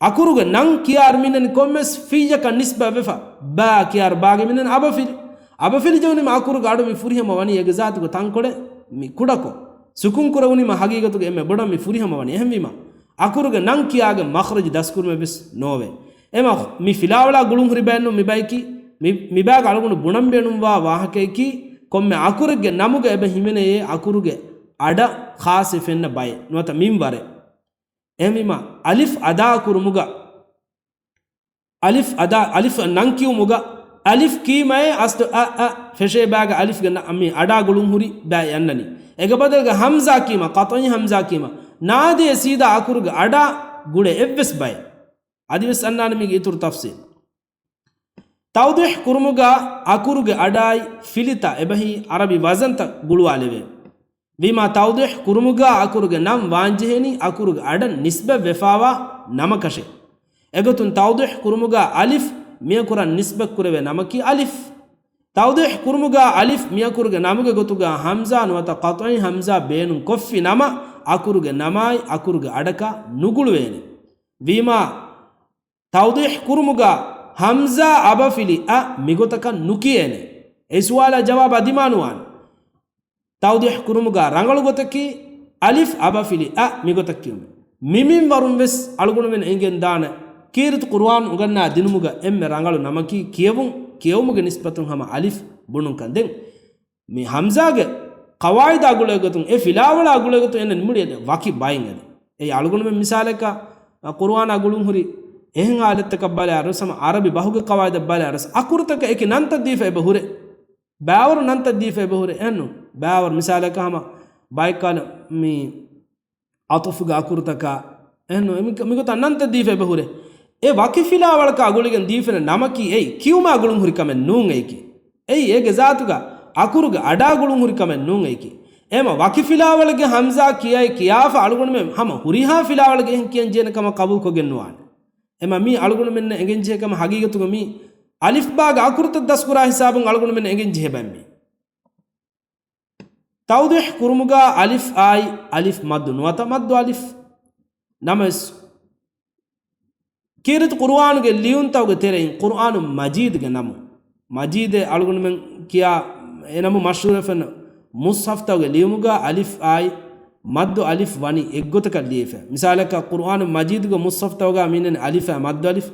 އަކުރުގެ ނަން ކިޔާރު މިންނަނީ ކޮންމެސް ފިއްޔަކަށް ނިސްބަތް ވެފަ. ބާ ކިޔާރު ބާގެ މިންނަނީ އަބަފިލި. އަބަފިލި ޖެހުނީމަ އަކުރުގެ އަޑު މި ފުރިހަމަ ވަނީ އޭގެ ޒާތުގެ ތަންކޮޅެއް މި ކުޑަކޮށް. ސުކުން ކުރެވުނީމަ ހަގީގަތުގަ އެންމެ ބޮޑަށް މި ފުރިހަމަ ވަނީ. އެހެންވީމަ އަކުރުގެ ނަން ކިޔާގެން މަޚްރަޖު ދަސްކުރުމެއް ވެސް ނޯވޭ. އެމަ މި ފިލާވަޅާ ގުޅުން ހުރި ބައެއްނު މި ބަޔަކީ، މި، މި ބާގަ އަޅުގަނޑު ބުނަން ބޭނުންވާ ވާހަކަޔަކީ، ކޮންމެ އަކުރެއްގެ ނަމުގަ އެބަ ހިމެނެޔޭ އަކުރުގެ އަޑަށް ޚާއްޞަ ފެންނަ ބައެއް ނުވަތަ މިންވަރެއް. އެހެންވީމަ، އަލިފް އަދާކުރުމުގަ، އަލިފް އަދާ، އަލިފް ނަން ކިޔުމުގަ، އަލިފް ކީމައޭ އަސްލު އަ، އަ ފެށޭ ބާގަ އަލިފްގެ ނަ، މި އަޑާ ގުޅުން ހުރި ބައެއް އަންނަނީ. އޭގެ ބަދަލުގަ ހަމްޒާ ކީމަ، ޤަޠްޢީ ހަމްޒާ ކީމަ، ނާދޭ ސީދާ އަކުރުގެ އަޑާ ގުޅޭ އެއްވެސް ބައެއް. އަދިވެސް އަންނާނެ މީގެ އިތުރު ތަފްޞީލް. ތައުޟީޙް ކުރުމުގަ އަކުރުގެ އަޑާއި ފިލިތައް އެބަހީ ޢަރަބި ވަޒަންތައް ގުޅުވާލެވޭ. ވީމާ ތައުޟީޙް ކުރުމުގަ އަކުރުގެ ނަން ވާންޖެހެނީ އަކުރުގެ އަޑަށް ނިސްބަތް ވެފާވާ ނަމަކަށެއް. އެގޮތުން ތައުޟީޙް ކުރުމުގަ އަލިފް މިއަކުރަށް ނިސްބަތް ކުރެވޭ ނަމަކީ އަލިފް. ތައުޟީޙް ކުރުމުގަ އަލިފް މިއަކުރުގެ ނަމުގެ ގޮތުގަ ހަމްޒާ ނުވަތަ ޤަޠްޢީ ހަމްޒާ ބޭނުން ކޮށްފި ނަމަ، އަކުރުގެ ނަމާއި އަކުރުގެ އަޑަކާ ނުގުޅުވޭނެ. ވީމާ، ތައުޟީޙް ކުރުމުގަ ހަމްޒާ އަބަފިލި އަ މިގޮތަކަށް ނުކިޔޭނެ. އެ ސުވާލާ ޖަވާބާ ދިމާނުވާނެ. ތައުޟީޙް ކުރުމުގަ ރަނގަޅު ގޮތަކީ އަލިފް އަބަފިލި އަ މިގޮތަށް ކިޔުމެއް. މި މިންވަރުން ވެސް އަޅުގަނޑުމެން އެނގެން ދާނެ ކީރިތި ޤުރުއާން އުނގަންނާ ދިނުމުގަ އެންމެ ރަނގަޅު ނަމަކީ ކިޔެވުން، ކިޔެވުމުގެ ނިސްބަތުން ހަމަ އަލިފް ބުނުންކަން. ދެން މި ހަމްޒާގެ ޤަވާއިދާ ގުޅޭގޮތުން، އެ ފިލާވަޅާ ގުޅޭގޮތުން އެންނަނީ މުޅި އެ ވަކި ބައިން އެދެ. އެއީ އަޅުގަނޑުމެން މިސާލަކަށް، އަ، ޤުރުއާނާ ގުޅުން ހުރި އެހެން އާލަތްތަކަށް ބަލާއިރު ސަމަ އަރަބި ބަހުގެ ޤަވާއިދަށް ބަލާއިރު އަކުރުތަކަށް އެކި ނަންތައް ދީފަ އެބަ ހުރޭ. ބާވަރު ނަންތައް ދީފަ އެބަ ހުރޭ. އެހެންނު ބާވަރު މިސާލަކަށް ހަމަ ބައެއްކާލަ މި އަޠުފުގެ އަކުރުތަކާ، އެހެންނު މި، މިގޮތަށް ނަންތައް ދީފަ އެބަ ހުރޭ. އެ ވަކި ފިލާވަޅަކާ ގުޅިގެން ދީފެނެ ނަމަކީ އެއީ ކިޔުމާ ގުޅުން ހުރި ކަމެއް ނޫން އެއީކީ. އެއީ އޭގެ ޒާތުގަ އަކުރުގެ އަޑާ ގުޅުން ހުރި ކަމެއް ނޫން އެއީކީ. އެމަ ވަކި ފިލާވަޅެއްގެ ހަމްޒާ ކިޔައި ކިޔާފަ އަޅުގަނޑުމެން ހަމަ ހުރިހާ ފިލާވަޅެއްގެ އެހެން ކިޔަން ޖެހޭނެ ކަމަށް ޤަބޫލުކޮށްގެން ނުވާނެ. އެމަ މީ އަޅުގަނޑުމެންނަށް އެނގެން ޖެހޭ ކަމަށް ހަގީގަތުގަ މީ އަލިފްބާގެ އަކުރުތައް ދަސްކުރާ ހިސާބުން އަޅުގަނޑުމެންނަށް އެނގެން ޖެހޭ ބައެއް މީ. ތައުޟީޙު ކުރުމުގަ އަލިފް އާއި އަލިފް މައްދު ނުވަތަ މައްދު އަލިފް. ނަމަވެސް، ކީރިތި ޤުރުއާނުގެ ލިޔުންތަކުގެ ތެރެއިން ޤުރުއާނު މަޖީދުގެ ނަމު، މަޖީދޭ އަޅުގަނޑުމެން ކިޔާ އެ ނަމު މަޝްހޫރުވެފަ އިންނަ މުޞްޙަފްތަކުގެ ލިޔުމުގަ އަލިފް އާއި މައްދު އަލިފް ވަނީ އެއްގޮތަކަށް ލިޔެފަ. މިސާލަކަށް، ޤުރުއާނު މަޖީދުގެ މުޞްޙަފްތަކުގަ މިންނަނީ އަލިފާ މައްދު އަލިފް.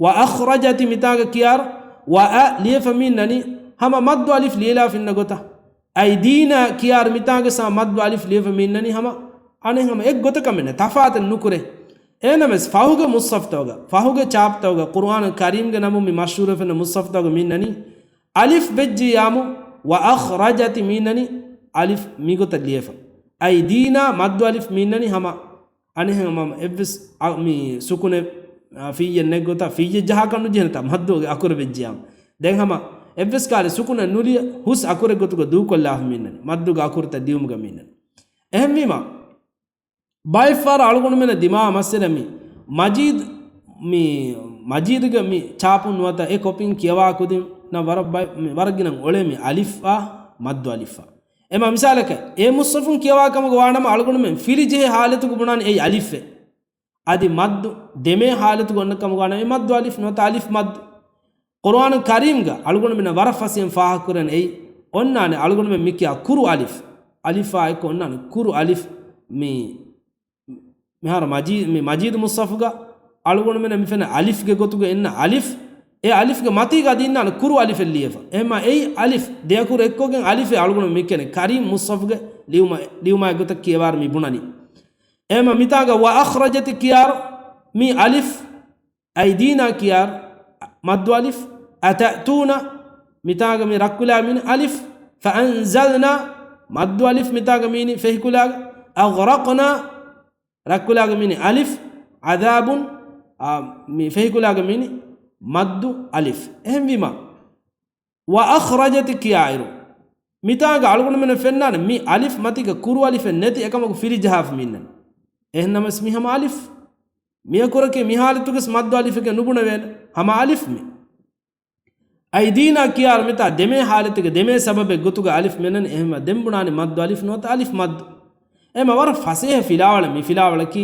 ވައަޚްރަޖަތި މިތާގަ ކިޔާރު ވައަ ލިޔެފަ މިންނަނީ ހަމަ މައްދު އަލިފް ލިޔެލާފަ އިންނަ ގޮތަށް. އައިދީނާ ކިޔާރު މިތާގަ ސާ މައްދު އަލިފް ލިޔެފަ މިންނަނީ ހަމަ އަނެއް ހަމަ އެއްގޮތަކަށް މިންނަ ތަފާތެއް ނުކުރޭ. އެހެންނަމަވެސް ފަހުގެ މުޞްޙަފްތަކުގަ، ފަހުގެ ޗާޕްތަކުގަ ޤުރުއާނު ކަރީމްގެ ނަމުން މި މަޝްހޫރުވެފަ އިންނަ މުޞްޙަފްތަކުގަ މިންނަނީ އަލިފް ވެއްޖިއްޔާމު ވައަޚްރަޖަތި މިންނަނީ އަލިފް މިގޮތަށް ލިޔެފަ. އައިދީނާ މައްދު އަލިފް މިންނަނީ ހަމަ އަނެއް ހަމަ އެއްވެސް އަ، މި ސުކުނެއް، އަ، ފިއްޔެއް ނެތް ގޮތަށް ފިއްޔެއް ޖަހާކަށް ނުޖެހޭނެތާ މައްދުގެ އަކުރެއް ވެއްޖިއްޔާމު. ދެން ހަމަ އެއްވެސް ކާލެއް ސުކުނެއް ނުލިޔެ ހުސް އަކުރެއް ގޮތުގަ ދޫކޮށްލާފަ މިންނަނީ. މައްދުގެ އަކުރުތައް ލިޔުމުގަ މިންނަނީ. އެހެންވީމަ، ބައެއްފަހަރަށް އަޅުގަނޑުމެންނަށް ދިމާވާ މައްސަލަ މި މަޖީދު، މި މަޖީދުގެ މި ޗާޕުން ނުވަތަ އެ ކޮޕީން ކިޔަވާ ކުދިންނަށް ވަރަށް ބައި-، މި ވަރަށް ގިނަ އޮޅޭ މި އަލިފްއާ މައްދު އަލިފްއާ. އެމަ މިސާލަކަށް، އެ މުޞްޙަފުން ކިޔަވާ ކަމުގަ ވާނަމަ އަޅުގަނޑުމެން ފިލި ޖެހޭ ހާލަތުގަ ބުނާނެ އެއީ އަލިފެއް. އަދި މައްދު ދެމޭ ހާލަތުގަ އޮންނަ ކަމުގަ ވާނަމަ އެ މައްދު އަލިފް ނުވަތަ އަލިފް މައްދު. ޤުރުއާނު ކަރީމްގަ އަޅުގަނޑުމެންނަށް ވަރަށް ފަސޭހައިން ފާހަގަކުރަން އެއީ އޮންނާނެ އަޅުގަނޑުމެން މި ކިޔާ ކުރު އަލިފް. އަލިފާ އެއްކޮށް އޮންނާނެ ކުރު އަލިފް. މި މިހާރު މަޖީ-، މި މަޖީދު މުޞްޙަފުގަ އަޅުގަނޑުމެންނަށް މި ފެންނަ އަލިފްގެ ގޮތުގަ އިންނަ އަލިފް، އެ އަލިފްގެ މަތީގަ އަދި އިންނާނެ ކުރު އަލިފެއް ލިޔެފަ. އެހެންމަ އެއީ އަލިފް ދެ އަކުރު އެއްކޮށްގެން އަލިފޭ އަޅުގަނޑު މި ކިޔަނީ ކަރީމް މުޞްޙަފުގެ ލިޔުމާ، ލިޔުމާ ގޮތަށް ކިޔަވާރު މި ބުނަނީ. އެހެންމަ މިތާގަ ވައަޚްރަޖަތި ކިޔާރު މި އަލިފް، އައިދީނާ ކިޔާރު މައްދު އަލިފް، އަތައްތޫނަ މިތާގަ މި ރައްކުލާ މިނި އަލިފް، ފައަންޒަލްނާ މައްދު އަލިފް މިތާގަ މީނި ފެހިކުލާގަ، އަޣްރަޤްނާ ރައްކުލާގަ މީނި އަލިފް، ޢަޛާބުން، އާ، މި ފެހިކުލާގަ މީނި މައްދު އަލިފް. އެހެންވީމަ، ވައަޚްރަޖަތި ކިޔާއިރު، މިތާގަ އަޅުގަނޑުމެންނަށް ފެންނާނެ މި އަލިފް މަތީގަ ކުރު އަލިފެއް ނެތި އެކަމަކު ފިލި ޖަހާފަ މިންނަނީ. އެހެންނަމަވެސް މި ހަމަ އަލިފް. މި އަކުރަކީ މި ހާލަތުގަސް މައްދު އަލިފެކޭ ނުބުނެވޭނެ. ހަމަ އަލިފް މި. އައިދީނާ ކިޔާރު މިތާ ދެމޭ ހާލަތުގެ ދެމޭ ސަބަބެއް ގޮތުގަ އަލިފް މިންނަނީ. އެހެންމަ ދެން ބުނާނެ މައްދު އަލިފް ނުވަތަ އަލިފް މައްދު. އެމަ ވަރަށް ފަސޭހަ ފިލާވަޅެއް މި ފިލާވަޅަކީ.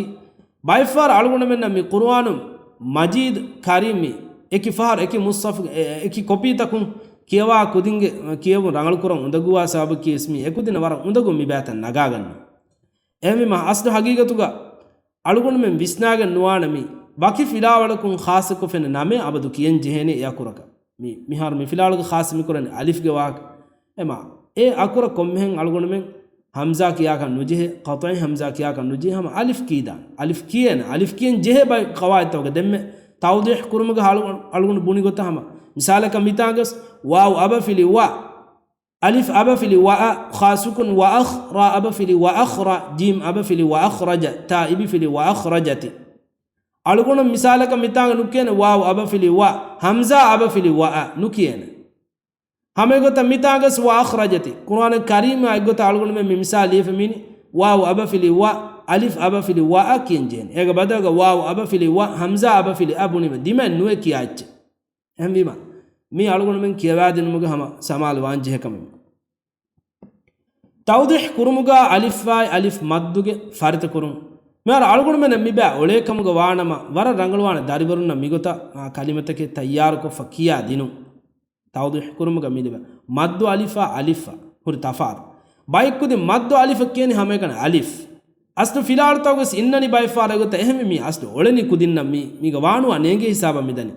ބައެއްފަހަރަށް އަޅުގަނޑުމެންނަށް މި ޤުރުއާނު މަޖީދު ކަރީމް މި އެކި ފަހަރު އެކި މުޞްޙަފު އެ-، އެކި ކޮޕީތަކުން ކިޔަވާ ކުދިންގެ ކިޔެވުން ރަނގަޅުކުރަން އުނދަގޫވާ ސަބަބަކީ ވެސް މީ އެކުދިންނަށް ވަރަށް އުނދަގޫ މި ބައިތައް ނަގާގަންނަ. އެހެންވީމަ އަސްލު ހަގީގަތުގަ އަޅުގަނޑުމެން ވިސްނާގެން ނުވާނެ މި ވަކި ފިލާވަޅަކުން ޚާއްޞަކޮށް ފެންނަ ނަމެއް އަބަދު ކިޔަން ޖެހޭނީ އެ އަކުރަކަށް. މި މިހާރު މި ފިލާވަޅުގަ ޚާއްޞަ މިކުރަނީ އަލިފްގެ ވާހަކަ. އެމަ އެ އަކުރަށް ކޮންމެހެން އަޅުގަނޑުމެން ހަމްޒާ ކިޔާކަށް ނުޖެހޭ، ޤަޠްޢީ ހަމްޒާ ކިޔާކަށް ނުޖެހޭ، ހަމަ އަލިފް ކީދާނެ. އަލިފް ކިޔޭނެ. އަލިފް ކިޔަން ޖެހޭ ބައެއް ޤަވާޢިދުތަކުގަ ދެންމެ ތައުޟީޙު ކުރުމުގަ އަޅުގަނޑު، އަޅުގަނޑު ބުނި ގޮތަށް ހަމަ. މިސާލަކަށް މިތާގަސް ވާވް އަބަފިލި ވާ، އަލިފް އަބަފިލި ވައަށް، ޚާ ސުކުން ވައަޚް، ރާ އަބަފިލި ވައަޚްރަ، ޖީމް އަބަފިލި ވައަޚްރަޖަ، ތާ އިބިފިލި ވައަޚްރަޖަތި. އަޅުގަނޑު މިސާލަކަށް މިތާގަ ނުކިޔޭނެ ވާވް އަބަފިލި ވަ، ހަމްޒާ އަބަފިލި ވައަށް ނުކިޔޭނެ. ހަމަ އެގޮތަށް މިތާގަސް ވައަޚްރަޖަތި. ޤުރުއާނު ކަރީމާ އެއްގޮތަށް އަޅުގަނޑުމެން މި މިސާލު ލިޔެފަ މީނި ވާވް އަބަފިލި ވަ، އަލިފް އަބަފިލި ވައަށް ކިޔަން ޖެހޭނެ. އޭގެ ބަދަލުގަ ވާވް އަބަފިލި ވަ، ހަމްޒާ އަބަފިލި އަ ބުނީމަ ދިމައެއް ނުވެ ކިޔާ އެއްޗެއް. އެހެންވީމަ، މީ އަޅުގަނޑުމެން ކިޔަވާދިނުމުގަ ހަމަ ސަމާލު ވާން ޖެހޭ ކަމެއް. ތައުޟީޙު ކުރުމުގަ އަލިފާއި އަލިފް މައްދުގެ ފަރިތަކުރުން. މިހާރު އަޅުގަނޑުމެންނަށް މިބައި އޮޅޭ ކަމުގަ ވާނަމަ، ވަރަށް ރަނގަޅުވާނެ ދަރިވަރުންނަށް މިގޮތަށް، އާ، ކަލިމަތަކެއް ތައްޔާރުކޮށްފަ ކިޔާ ދިނުން. ތައުޟީޙު ކުރުމުގަ މިލިބޭ މައްދު އަލިފާ އަލިފްއަށް ހުރި ތަފާތު. ބައެއް ކުދިން މައްދު އަލިފަށް ކިޔަނީ ހަމައެކަނި އަލިފް. އަސްލު ފިލާވަޅުތަކުގަސް އިންނަނީ ބައެއްފަހަރަށް އެގޮތަށް. އެހެންވެ މީ އަސްލު އޮޅެނީ ކުދިންނަށް މީ، މީގަ ވާނުވާ ނޭނގޭ ހިސާބަށް މިދަނީ.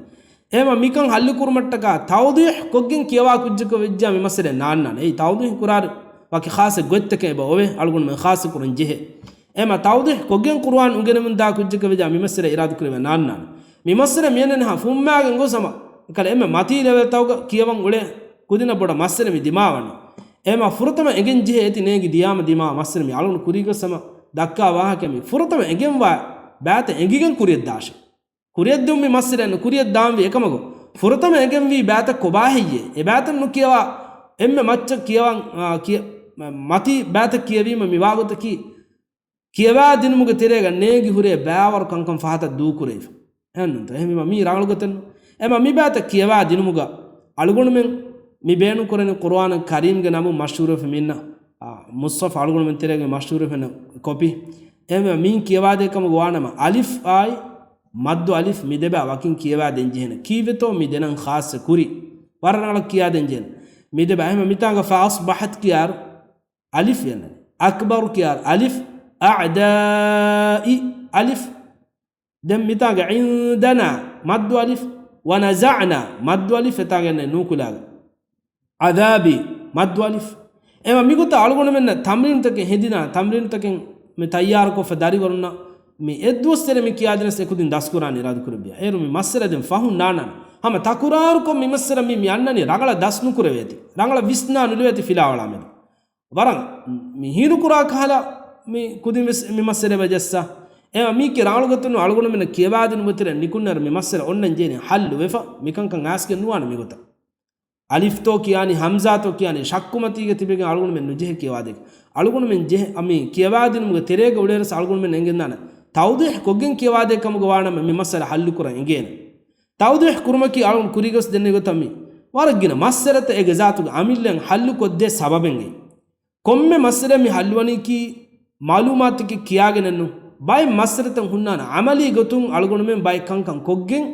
އެހެންވެ މިކަން ހައްލުކުރުމަށްޓަކާ ތައުޟީޙު ކޮށްގެން ކިޔަވާ ކުއްޖަކަށް ވެއްޖާ މި މައްސަލައެއް ނާންނާނެ. އެއީ ތައުޟީޙު ކުރާއިރު ވަކި ޚާއްޞަ ގޮތްތަކެއް އެބަ އޮވޭ އަޅުގަނޑުމެން ޚާއްޞަ ކުރަން ޖެހޭ. އެހެންވެ ތައުޟީޙު ކޮށްގެން ޤުރުއާން އުނގެނެމުން ދާ ކުއްޖަކަށް ވެއްޖާ މި މައްސަލަ އިރާދަކުރެވޭ ނާންނާނެ. މި މައްސަލަ މިއަންނަނީ ހަ ފުއްމާގެން ގޮސް ހަމަ އެކަލަ އެންމެ މަތީ ލެވެލްތަކުގަ ކިޔަވަން އުޅޭ ކުދިންނަށް ބޮޑަށް މައްސަލަ މި ދިމާވަނީ. އެހެންވެ ފުރަތަމަ އެނގެން ޖެހޭ އޭތި ނޭނގި ދިޔާމަ ދިމާވާ މައްސަލަ މި އަޅުގަނޑު ކުރީގަސް ހަމަ ދައްކާ ވާހަކަ މި ފުރަތަމަ އެނގެންވާ ބައިތައް އެނގިގެން ކުރިޔަށް ދާށޭ. ކުރިއަށްދިއުން މި މައްސަލައެއް ނުކުރިއަށްދާންވީ އެކަމަކު، ފުރަތަމަ އެނގެންވީ ބައިތައް ކޮބާހެއްޔޭ؟ އެ ބައިތައް ނުކިޔަވާ އެންމެ މައްޗަށް ކިޔަވަން، އާ، ކިޔަ-، މަތީ ބައިތައް ކިޔެވީމަ މި ވާގޮތަކީ، ކިޔަވާ ދިނުމުގެ ތެރޭގަ ނޭނގި ހުރޭ ބައިވަރު ކަންކަން ފަހަތަށް ދޫކުރެވިފަ. އެހެންނުންތޯ؟ އެހެންވީމަ މީ ރަނގަޅު ގޮތެއްނު. އެމަ މި ބައިތައް ކިޔަވާ ދިނުމުގަ އަޅުގަނޑުމެން މި ބޭނުންކުރަނީ ޤުރުއާން ކަރީމްގެ ނަމުން މަޝްހޫރުވެފަ މިންނަ، އާ، މުޞްޙަފް އަޅުގަނޑުމެން ތެރޭގަ މަޝްހޫރުވެފަ އިންނަ ކޮޕީ. އެމަ މީން ކިޔަވާދޭ ކަމުގަ ވާނަމަ އަލިފް އާއި މައްދު އަލިފް މި ދެބަ ވަކިން ކިޔަވާ ދޭންޖެހޭނެ. ކީއްވެތޯ މި ދެނަން ޚާއްޞަ ކުރި ވަރަށް ރަނގަޅަށް ކިޔާ ދޭންޖެހޭނެ. މި ދެބަ އެހެމަ މިތާނގަ ފައަޞްބަޙަތް ކިޔާރު އަލިފް އެންނަނީ. އަކްބަރު ކިޔާރު އަލިފް، އަޢްދާއި އަލިފް. ދެން މިތާގެ ޢިންދަނާ މައްދު އަލިފް، ވަނަޒަޢްނާ މައްދު އަލިފް އެތާގެ އެންނެ ނޫކުލާގެ. ޢަޛާބީ މައްދު އަލިފް. އެމަ މިގޮތަށް އަޅުގަނޑުމެންނަށް ތަމްރީނުތަކެއް ހެދިނާ، ތަމްރީނުތަކެއް މި ތައްޔާރުކޮށްފަ ދަރިވަރުންނަށް މި އެއްދުވަސް ތެރެ މި ކިޔާދިނަސް އެކުދިން ދަސްކުރާނީ އިރާދަކުރެއްވިޔާ. އޭރު މި މައްސަލަ ދެން ފަހުން ނާންނާނެ. ހަމަ ތަކުރާރުކޮށް މި މައްސަލަ މި، މި އަންނަނީ ރަނގަޅަށް ދަސް ނުކުރެވޭތި. ރަނގަޅަށް ވިސްނާ ނުލެވޭތި ފިލާވަޅާ މެދު. ވަރަށް މި ހީނުކުރާ ކަހަލަ މި ކުދިން ވެސް މި މައްސަލަ ވެޖައްސާ. އެ މީކީ ރަނގަޅު ގޮތުން އަޅުގަނޑުމެންނަށް ކިޔަވާދިނުމުގެ ތެރެއަށް ނިކުންނައިރު މި މައްސަލަ އޮންނަން ޖެހެނީ ހައްލު ވެފަ. މިކަންކަން އައިސްގެން ނުވާނެ މިގޮތަށް. އަލިފްތޯ ކިޔާނީ ހަމްޒާތޯ ކިޔާނީ ޝައްކުމަތީގަ ތިބެގެން އަޅުގަނޑުމެން ނުޖެހޭ ކިޔަވާދޭ. އަޅުގަނޑުމެން ޖެހެ-، މި ކިޔަވާދިނުމުގެ ތެރޭގަ އުޅޭރަސް އަޅުގަނޑުމެން އެނގެންދާނެ ތައުޟީޙް ކޮށްގެން ކިޔަވާދޭ ކަމުގަ ވާނަމަ މި މައްސަލަ ހައްލުކުރަން އެނގޭނެ. ތައުޟީޙް ކުރުމަކީ އަޅުގަނޑު ކުރީގަސް ދެންނެވި ގޮތަށް މި ވަރަށް ގިނަ މައްސަލަތައް އޭގެ ޒާތުގެ އަމިއްލައިން ހައްލުކޮށްދޭ ސަބަބެއްގައި. ކޮންމެ މައްސަލައެއް މި ހައްލުވަނީކީ މައުލޫމާތުތަކެއް ކިޔާގެނެއްނު. ބައެއް މައްސަލަތައް ހުންނާނެ އަމަލީ ގޮތުން އަޅުގަނޑުމެން ބައެއް ކަންކަން ކޮށްގެން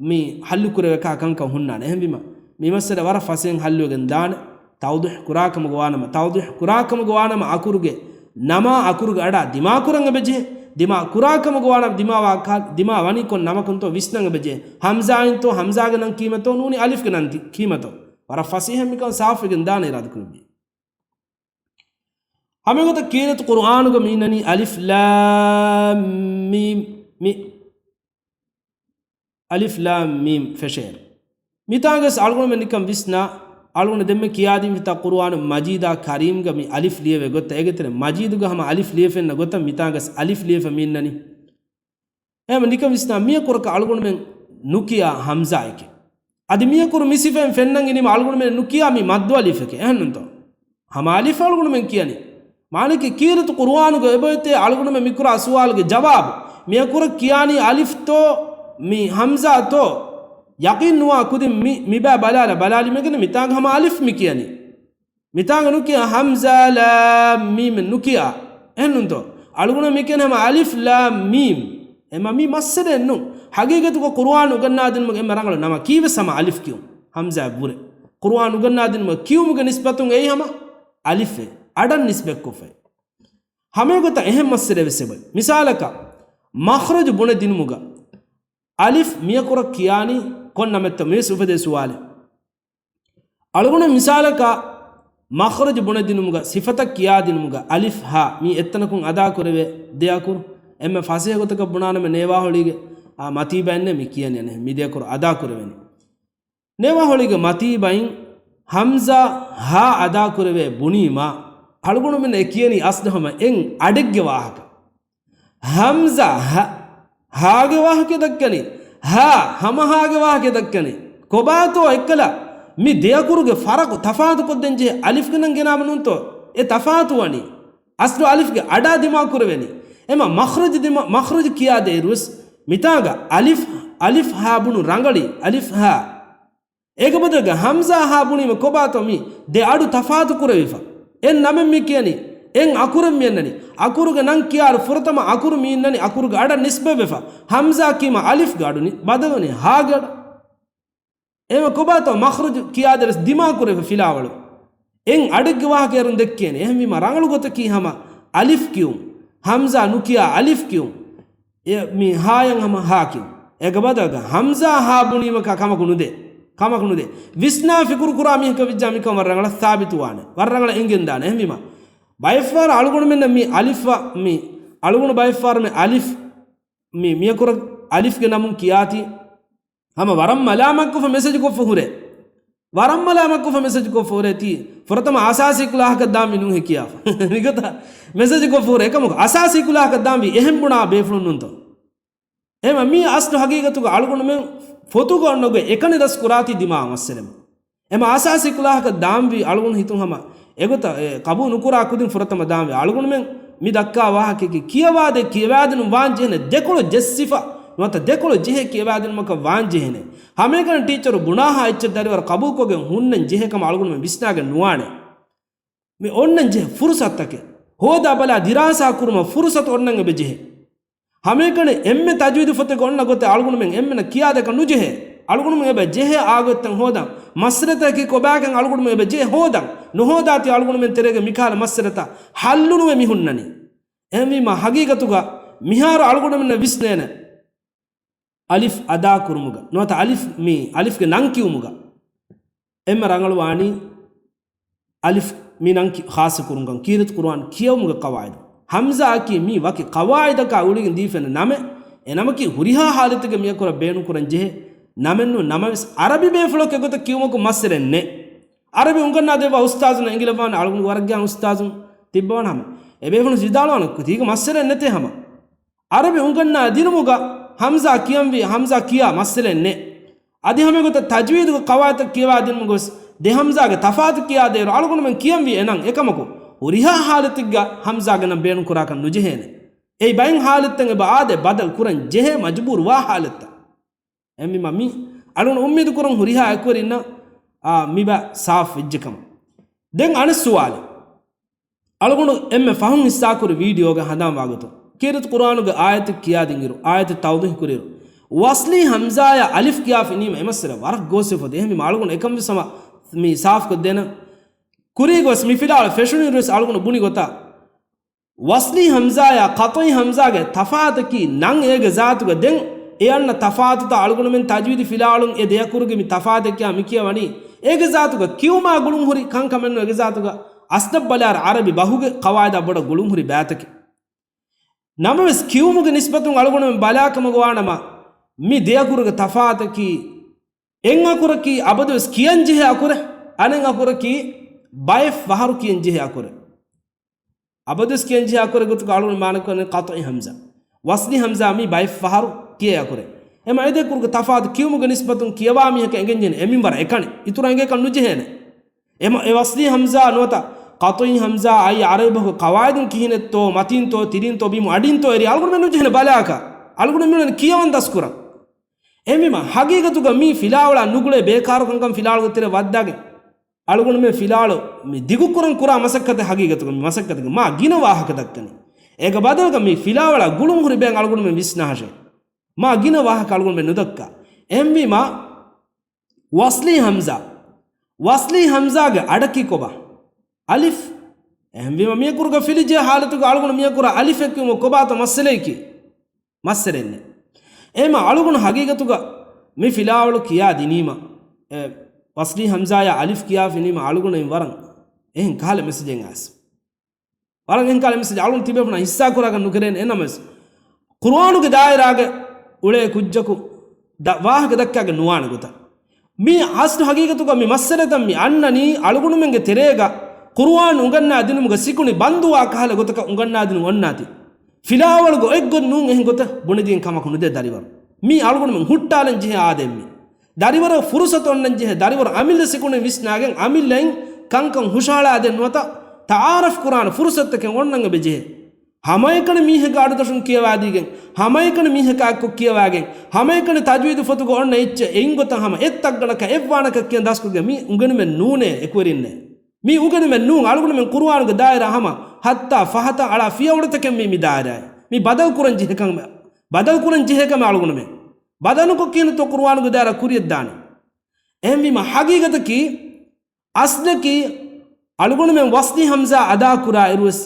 މި ހައްލުކުރެވޭކާ ކަންކަން ހުންނާނެ. އެހެންވީމަ މި މައްސަލަ ވަރަށް ފަސޭހައިން ހައްލުވެގެން ދާނެ. ތައުޟީޙް ކުރާކަމުގަ ވާނަމަ، ތައުޟީޙް ކުރާކަމުގަ ވާނަމަ އަކުރުގެ ނަމާ އަކުރުގެ އަޑާ ދިމާކުރަން އެބަޖެހޭ. ދިމާ ކުރާކަމުގަ ވާނަމަ ދިމާވާ ކާ-، ދިމާ ވަނީ ކޮން ނަމަކުންތޯ ވިސްނަން އެބަޖެހޭ. ހަމްޒާއިންތޯ، ހަމްޒާގެ ނަން ކީމަތޯ، ނޫނީ އަލިފްގެ ނަން ތި-، ކީމަތޯ. ވަރަށް ފަސޭހައިން މިކަން ސާފުވެގެން ދާނެ އިރާދަކުރެއްވިއްޔާ. ހަމައެގޮތަށް ކީރިތި ޤުރުއާނުގަ މި އިންނަނީ އަލިފް ލާމް މީމް މި. އަލިފް ލާމް މީމް ފެށޭނެ. މިތާގަސް އަޅުގަނޑުމެން ނިކަން ވިސްނާ، އަޅުގަނޑު ދެންމެ ކިޔާދިން ފިތާ ޤުރުއާނު މަޖީދާ ކަރީމްގަ މި އަލިފް ލިޔެވޭ ގޮތަށް. އޭގެތެރެ މަޖީދުގަ ހަމަ އަލިފް ލިޔެފެންނަ ގޮތަށް މިތާގަސް އަލިފް ލިޔެފަ މި އިންނަނީ. އެހެން ނިކަން ވިސްނާ މިއަކުރަކަށް އަޅުގަނޑުމެން ނުކިޔާ ހަމްޒާއެކޭ. އަދި މިއަކުރު މި ސިފައިން ފެންނަން އިނީމަ އަޅުގަނޑުމެން ނުކިޔާ މި މައްދު އަލިފެކޭ. އެހެންނުންތޯ؟ ހަމަ އަލިފް އަޅުގަނޑުމެން ކިޔަނީ. މާނައަކީ ކީރިތި ޤުރުއާނުގަ އެބައޮތޭ އަޅުގަނޑުމެން މިކުރާ ސުވާލުގެ ޖަވާބު. މިއަކުރަށް ކިޔާނީ އަލިފްތޯ މި ހަމްޒާތޯ؟ ޔަޤީން ނުވާ ކުދިން މި، މިބައި ބަލާލަ، ބަލާލިމެގެން މިތާނގަ ހަމަ އަލިފް މި ކިޔަނީ. މިތާނގަ ނުކިޔާ ހަމްޒާ ލާމް މީމް ނުކިޔާ. އެހެންނުންތޯ؟ އަޅުގަނޑު މި ކިޔަނީ ހަމަ އަލިފް ލާމް މީމް. އެމަ މީ މައްސަލައެއް ނޫން. ހަގީގަތުގަ ޤުރުއާން އުގަންނާދިނުމަށް އެންމެ ރަނގަޅު ނަމަ ކީއްވެސް ހަމަ އަލިފް ކިޔުން. ހަމްޒާ ވުރެ. ޤުރުއާން އުގަންނާދިނުމަށް ކިޔުމުގެ ނިސްބަތުން އެއީ ހަމަ އަލިފެއް. އަޑަށް ނިސްބަތްކޮށްފައި. ހަމައެގޮތަށް އެހެން މައްސަލައެއް ވެސް އެބައޮތް. މިސާލަކަށް، މަޚްރަޖު ބުނެދިނުމުގަ އަލިފް މިއަކުރަށް ކިޔާނީ ކޮން ނަމެއްތޯ މިވެސް އުފެދޭ ސުވާލެއް. އަޅުގަނޑު މިސާލަކަށް މަޚްރަޖު ބުނެދިނުމުގަ ސިފަތައް ކިޔާދިނުމުގަ އަލިފް ހާ މީ އެއްތަނަކުން އަދާކުރެވޭ ދެ އަކުރު. އެންމެ ފަސޭހަ ގޮތަކަށް ބުނާނަމަ ނޭވާހޮޅީގެ، އާ، މަތީބައެއްނެ މި ކިޔަނީ އަނެއް މި ދެ އަކުރު އަދާކުރެވެނީ. ނޭވާހޮޅީގެ މަތީބައިން ހަމްޒާ ހާ އަދާކުރެވޭ ބުނީމާ، އަޅުގަނޑުމެން އެ ކިޔަނީ އަސްލު ހަމަ އެން އަޑެއްގެ ވާހަކަ. ހަމްޒާ ހަ-، ހާގެ ވާހަކަ ދައްކަނީ. ހާ ހަމަ ހާގެ ވާހަކަ ދައްކަނީ. ކޮބާތޯ އެއްކަލަ މި ދެ އަކުރުގެ ފަރަޤު ތަފާތުކޮށްދޭން ޖެހޭ އަލިފްގެ ނަން ގެނާމަ ނޫންތޯ؟ އެ ތަފާތު ވަނީ. އަސްލު އަލިފްގެ އަޑާ ދިމާކުރެވެނީ. އެމަ މަޚްރަޖު ދިމާ، މަޚްރަޖު ކިޔާދޭއިރުވެސް މިތާގަ އަލިފް، އަލިފް ހާ ބުނު ރަނގަޅީ، އަލިފް ހާ. އޭގެ ބަދަލުގަ ހަމްޒާ ހާ ބުނީމަ ކޮބާތޯ މި ދެ އަޑު ތަފާތު ކުރެވިފަ؟ އެއް ނަމެއް މި ކިޔަނީ، އެއް އަކުރެއް މި އަންނަނީ. އަކުރުގެ ނަން ކިޔާއިރު ފުރަތަމަ އަކުރު މި އިންނަނީ އަކުރުގެ އަޑަށް ނިސްބަތްވެފަ. ހަމްޒާ ކީމަ އަލިފްގެ އަޑު ނި-، ބަދަލުވަނީ ހާގެ އަޑަށް. އެހެންވެ ކޮބާތޯ މަޚްރަޖު ކިޔާދޭއިރުވެސް ދިމާކުރެވިފަ ފިލާވަޅު. އެއް އަޑެއްގެ ވާހަކަ އޭރުން ދެއްކޭނެ. އެހެންވީމަ ރަނގަޅު ގޮތަކީ ހަމަ އަލިފް ކިޔުން. ހަމްޒާ ނުކިޔާ އަލިފް ކިޔުން. އެ މި ހާޔަށް ހަމަ ހާ ކިޔުން. އޭގެ ބަދަލުގަ ހަމްޒާ ހާ ބުނީމަކާ ކަމަކު ނުދޭ. ކަމަކު ނުދޭ. ވިސްނާ ފިކުރު ކުރާ މީހަކަށް ވެއްޖާ މިކަން ވަރަށް ރަނގަޅަށް ސާބިތުވާނެ. ވަރަށް ރަނގަޅަށް އެނގެންދާނެ. އެހެންވީމަ ބައެއްފަހަރަށް އަޅުގަނޑުމެންނަށް މި އަލިފް ވަ-، މި އަޅުގަނޑު ބައެއްފަހަރަށް މި އަލިފް މި މިއަކުރަށް އަލިފްގެ ނަމުން ކިޔާތީ ހަމަ ވަރަށް މަލާމަތްކޮށްފަ މެސެޖްކޮށްފަ ހުރޭ. ވަރަށް މަލާމަތްކޮށްފަ މެސެޖްކޮށްފަ ހުރޭ ތީ ފުރަތަމަ އަސާސީ ކުލާހަކަށް ދާންވީ ނޫންހޭ ކިޔާފަ. މިގޮތަށް މެސެޖްކޮށްފަ ހުރޭ. އެކަމަކު އަސާސީ ކުލާހަކަށް ދާންވީ އެހެން ބުނާ ބޭފުޅުން ނޫންތޯ؟ އެމަ މީ އަސްލު ހަގީގަތުގަ އަޅުގަނޑުމެން ފޮތުގަ އޮންނަގޮތް އެކަނި ދަސް ކުރާތީ ދިމާ މައްސަލަމެ. އެމަ އަސާސީ ކުލާހަކަށް ދާންވީ އަޅުގަނޑު ހިތުން ހަމަ އެގޮތަށް އެ ޤަބޫލު ނުކުރާ ކުދިން ފުރަތަމަ ދާންވީ އަޅުގަނޑުމެން މި ދައްކާ ވާހަކައަކީ ކިޔަވާދޭ ކިޔަވާދިނުން ވާން ޖެހޭނެ ދެކޮޅު ޖެއްސިފަ ނުވަތަ ދެކޮޅު ޖެހޭ ކިޔަވާދިނުމަކަށް ވާން ޖެހޭނެ. ހަމައެކަނި ޓީޗަރު ބުނާހާ އެއްޗެއް ދަރިވަރު ޤަބޫލުކޮށްގެން ހުންނަން ޖެހޭ ކަމަށް އަޅުގަނޑުމެން ވިސްނާގެން ނުވާނެ. މި އޮންނަން ޖެހޭ ފުރުސަތުތަކެއް ހޯދާ ބަލާ ދިރާސާ ކުރުމަށް ފުރުސަތު އޮންނަން އެބަ ޖެހޭ. ހަމައެކަނި އެންމެ ތަޖްވީދު ފޮތެއް އޮންނަ ގޮތެއް އަޅުގަނޑުމެން އެންމެނަށް ކިޔާދޭކަށް ނުޖެހޭ. އަޅުގަނޑުމެން އެބަ ޖެހޭ އާގޮތްތައް ހޯދަން. މައްސަލަތަކަކީ ކޮބާކަން އަޅުގަނޑުމެން އެބަ ޖެހޭ ހޯދަން. ނުހޯދާތީ އަޅުގަނޑުމެން ތެރޭގަ މިކަހަލަ މައްސަލަތައް ހައްލުނުވެ މި ހުންނަނީ. އެހެންވީމަ ހަގީގަތުގަ މިހާރު އަޅުގަނޑުމެންނަށް ވިސްނޭނެ. އަލިފް އަދާ ކުރުމުގަ ނުވަތަ އަލިފް މީ އަލިފްގެ ނަން ކިޔުމުގަ އެންމެ ރަނގަޅުވާނީ އަލިފް މި ނަން ކި-، ޚާއްޞަ ކުރުމުގަ ކީރިތި ޤުރުއާން ކިޔެވުމުގެ ޤަވާއިދު. ހަމްޒާއަކީ މީ ވަކި ޤަވާއިދަކާ ގުޅިގެން ދީފައި ނަމެއް، އެ ނަމަކީ ހުރިހާ ޙާލަތެއްގަ މިއަކުރަށް ބޭނުންކުރަން ޖެހޭ ނަމެއްނޫން. ނަމަވެސް ޢަރަބި ބޭފުޅަކު އެގޮތަށް ކިޔުމަކު މައްސަލައެއް ނެތް. ޢަރަބި އުނގަންނާ ދެއްވާ އުސްތާޒުންނަށް އެނގިލައްވާނެ އަޅުގަނޑު ވަރަށް ގިޔާން އުސްތާޒުން ތިއްބަވާނެ ހަމަ. އެ ބޭފުޅުން ވިދާޅުވާނެ ތީގަ މައްސަލައެއް ނެތޭ ހަމަ. ޢަރަބި އުނގަންނާ ދިނުމުގަ ހަމްޒާ ކިޔަންވީ، ހަމްޒާ ކިޔާ މައްސަލައެއް ނެތް. އަދި ހަމަ އެގޮތަށް ތަޖްވީދުގެ ޤަވާއިދުތައް ކިޔަވާ ދިނުމުގަވެސް ދެ ހަމްޒާގެ ތަފާތު ކިޔާދޭއިރު އަޅުގަނޑުމެން ކިޔަންވީ އެ ނަން. އެކަމަކު، ހުރިހާ ޙާލަތެއްގަ ހަމްޒާގެ ނަން ބޭނުންކުރާކަށް ނުޖެހޭނެ. އެއީ ބައެއް ޙާލަތްތައް އެބަ އާދޭ، ބަދަލު ކުރަން ޖެހޭ މަޖުބޫރުވާ ޙާލަތްތައް. އެހެންވީމަ މި އަޅުގަނޑު އުއްމީދު ކުރަން ހުރިހާ އެކުވެރިންނަށް، އާ، މި ބަ ސާފު ވެއްޖެ ކަމަށް. ދެން އަނެއް ސުވާލެއް. އަޅުގަނޑު އެންމެ ފަހުން ހިއްސާކުރި ވީޑިއޯގަ ހަނދާން ވާގޮތުން، ކީރިތި ޤުރުއާނުގެ އާޔަތެއް ކިޔާދިންއިރު، އާޔަތެއް ތައުޟީޙު ކުރިއިރު، ވަޞްލީ ހަމްޒާޔާ އަލިފް ކިޔާފަ އިނީމަ އެ މައްސަލަ ވަރަށް ގޯސްވެފަ ދޭ. އެހެންވީމަ އަޅުގަނޑު އެކަން ވެސް ހަމަ މި ސާފުކޮށްދޭނަން. ކުރީގަ ވެސް މި ފިލާވަޅު ފެށުނުއިރު ވެސް އަޅުގަނޑު ބުނި ގޮތަށް، ވަޞްލީ ހަމްޒާޔާ ޤަޠުޢީ ހަމްޒާގެ ތަފާތަކީ ނަން އޭގެ ޒާތުގަ. ދެން އެ އަންނަ ތަފާތުތައް އަޅުގަނޑުމެން ތަޖްވީދު ފިލާވަޅުން އެ ދެ އަކުރުގެ މި ތަފާތެއް ކިޔާ މި ކިޔަވަނީ އޭގެ ޒާތުގަ ކިޔުމާ ގުޅުން ހުރި ކަންކަމެއްނު. އޭގެ ޒާތުގަ އަސްލަށް ބަލާއިރު ޢަރަބި ބަހުގެ ޤަވާއިދާ ބޮޑަށް ގުޅުން ހުރި ބައިތަކެއް. ނަމަވެސް ކިޔުމުގެ ނިސްބަތުން އަޅުގަނޑުމެން ބަލާކަމަކު ވާނަމަ، މި ދެ އަކުރުގެ ތަފާތަކީ އެއް އަކުރަކީ އަބަދުވެސް ކިޔަންޖެހޭ އަކުރެއް، އަނެއް އަކުރަކީ ބައެއް ފަހަރު ކިޔަންޖެހޭ އަކުރެއް. އަބަދުވެސް ކިޔަންޖެހޭ އަކުރެއް ގޮތުގަ އަޅުގަނޑު މާނަކޮށްލަނީ ޤަޠުޢީ ހަމްޒާ. ވަޞްލީ ހަމްޒާ މީ ބައެއް ފަހަރު ކިޔޭ އަކުރެއް. އެމަ އެ ދެ އަކުރުގެ ތަފާތު ކިޔުމުގެ ނިސްބަތުން ކިޔަވާ މީހަކަށް އެނގެންޖެހޭނެ އެ މިންވަރަށް އެކަނި. އިތުރަށް އެނގޭކަށް ނުޖެހޭނެ. އެމަ އެ ވަޞްލީ ހަމްޒާ ނުވަތަ ޤަޠުޢީ ހަމްޒާ އައީ ޢަރަބި ބަހުގެ ޤަވާއިދުން ކިހިނެއްތޯ، މަތީންތޯ، ތިރީންތޯ، ބިމު އަޑިންތޯ އެރި އަޅުގަނޑުމެން ނުޖެހޭނެ ބަލާކަށް. އަޅުގަނޑުމެން ކިޔަވަން ދަސްކުރަން. އެހެންވީމަ، ހަގީގަތުގަ މީ ފިލާވަޅާ ނުގުޅޭ ބޭކާރު ކަންކަން ފިލާވަޅުގެ ތެރެ ވައްދާގެން، އަޅުގަނޑުމެން ފިލާވަޅު މި ދިގުކުރަން ކުރާ މަސައްކަތެއް ހަގީގަތުގަ މި މަސައްކަތުގެ މާ ގިނަ ވާހަކަ ދައްކަނީ. އޭގެ ބަދަލުގަ މި ފިލާވަޅާ ގުޅުން ހުރި ބައެއް އަޅުގަނޑުމެން ވިސްނާށޭ. މާ ގިނަ ވާހަކަ އަޅުގަނޑުމެން ނުދައްކާ. އެހެންވީމަ، ވަޞްލީ ހަމްޒާ. ވަޞްލީ ހަމްޒާގެ އަޑަކީ ކޮބާ؟ އަލިފް. އެހެންވީމަ، މިއަކުރުގަ ފިލިޖެހޭ ޙާލަތުގަ އަޅުގަނޑު މިއަކުރަށް އަލިފެއް ކިޔުމަށް ކޮބާތޯ މައްސަލައަކީ؟ މައްސަލައެއް ނެތް. އެހެންމަ އަޅުގަނޑު ހަގީގަތުގަ މި ފިލާވަޅު ކިޔާ ދިނީމަ، އެ، ވަޞްލީ ހަމްޒާޔާ އަލިފް ކިޔާފަ އިނީމަ އަޅުގަނޑު ވަރަށް އެހެން ކަހަލަ މެސެޖެއް އައިސް. ވަރަށް އެހެން ކަހަލަ މެސެޖެއް އަޅުގަނޑު ތިބޭފުޅުންނާ ހިއްސާ ކުރާކަށް ނުކެރޭނެ. އެހެންނަމަވެސް، ޤުރުއާނުގެ ދާއިރާގެ އުޅޭ ކުއްޖަކު ދަ-، ވާހަކަ ދައްކާގެން ނުވާނެ ގޮތަށް. މީ އަސްލު ހަގީގަތުގަ މި މައްސަލަތައް މި އަންނަނީ އަޅުގަނޑުމެންގެ ތެރޭގަ ޤުރުއާން އުނގަންނާ ދިނުމުގަ ސިކުނޑި ބަންދުވާ ކަހަލަ ގޮތަކަށް އުނގަންނާދިނުން އޮންނާތީ. ފިލާވަޅުގަ އެއްގޮތް ނޫން އެހެން ގޮތަށް ބުނެދިން ކަމަކު ނުދޭ ދަރިވަރު. މީ އަޅުގަނޑުމެން ހުއްޓާލަން ޖެހޭ އާދައެއް މީ. ދަރިވަރަށް ފުރުސަތު އޮންނަން ޖެހޭ، ދަރިވަރު އަމިއްލަ ސިކުނޑިން ވިސްނާގެން އަމިއްލައިން ކަންކަން ހުށަހަޅާދޭން ނުވަތަ ތަޢާރަފް ކުރާނެ ފުރުސަތުތަކެއް އޮންނަން އެބަ ޖެހޭ. ހަމައެކަނި މީހެއްގެ އަޑުދަށުން ކިޔަވާދީގެން، ހަމައެކަނި މީހަކާ އެއްކޮށް ކިޔަވާގެން، ހަމައެކަނި ތަޖްވީދު ފޮތުގަ އޮންނަ އެއްޗެއް އެއިން ގޮތަށް ހަމަ އެއްތައްގަނޑަކަށް އެއްވާނަކަށް ކިޔަން ދަސްކޮށްގެން މީ އުނގެނުމެއް ނޫނޭ އެކުވެރިންނޭ. މީ އުނގެނުމެއް ނޫން. އަޅުގަނޑުމެން ޤުރުއާނުގެ ދާއިރާ ހަމަ ހައްތާ ފަހަތަށް އަޅާ ފިޔަވަޅުތަކެއް މީ މި ދާއިރާއެއް. މީ ބަދަލު ކުރަން ޖެހޭ ކަމެއް، ބަދަލު ކުރަން ޖެހޭ ކަމެއް އަޅުގަނޑުމެން. ބަދަލުކޮށް ކިހިނެއްތޯ ޤުރުއާނުގެ ދާއިރާ ކުރިޔަށް ދާނީ. އެހެންވީމަ ހަގީގަތަކީ، އަސްލަކީ، އަޅުގަނޑުމެން ވަސްލީ ހަމްޒާ އަދާ ކުރާ އިރުވެސް،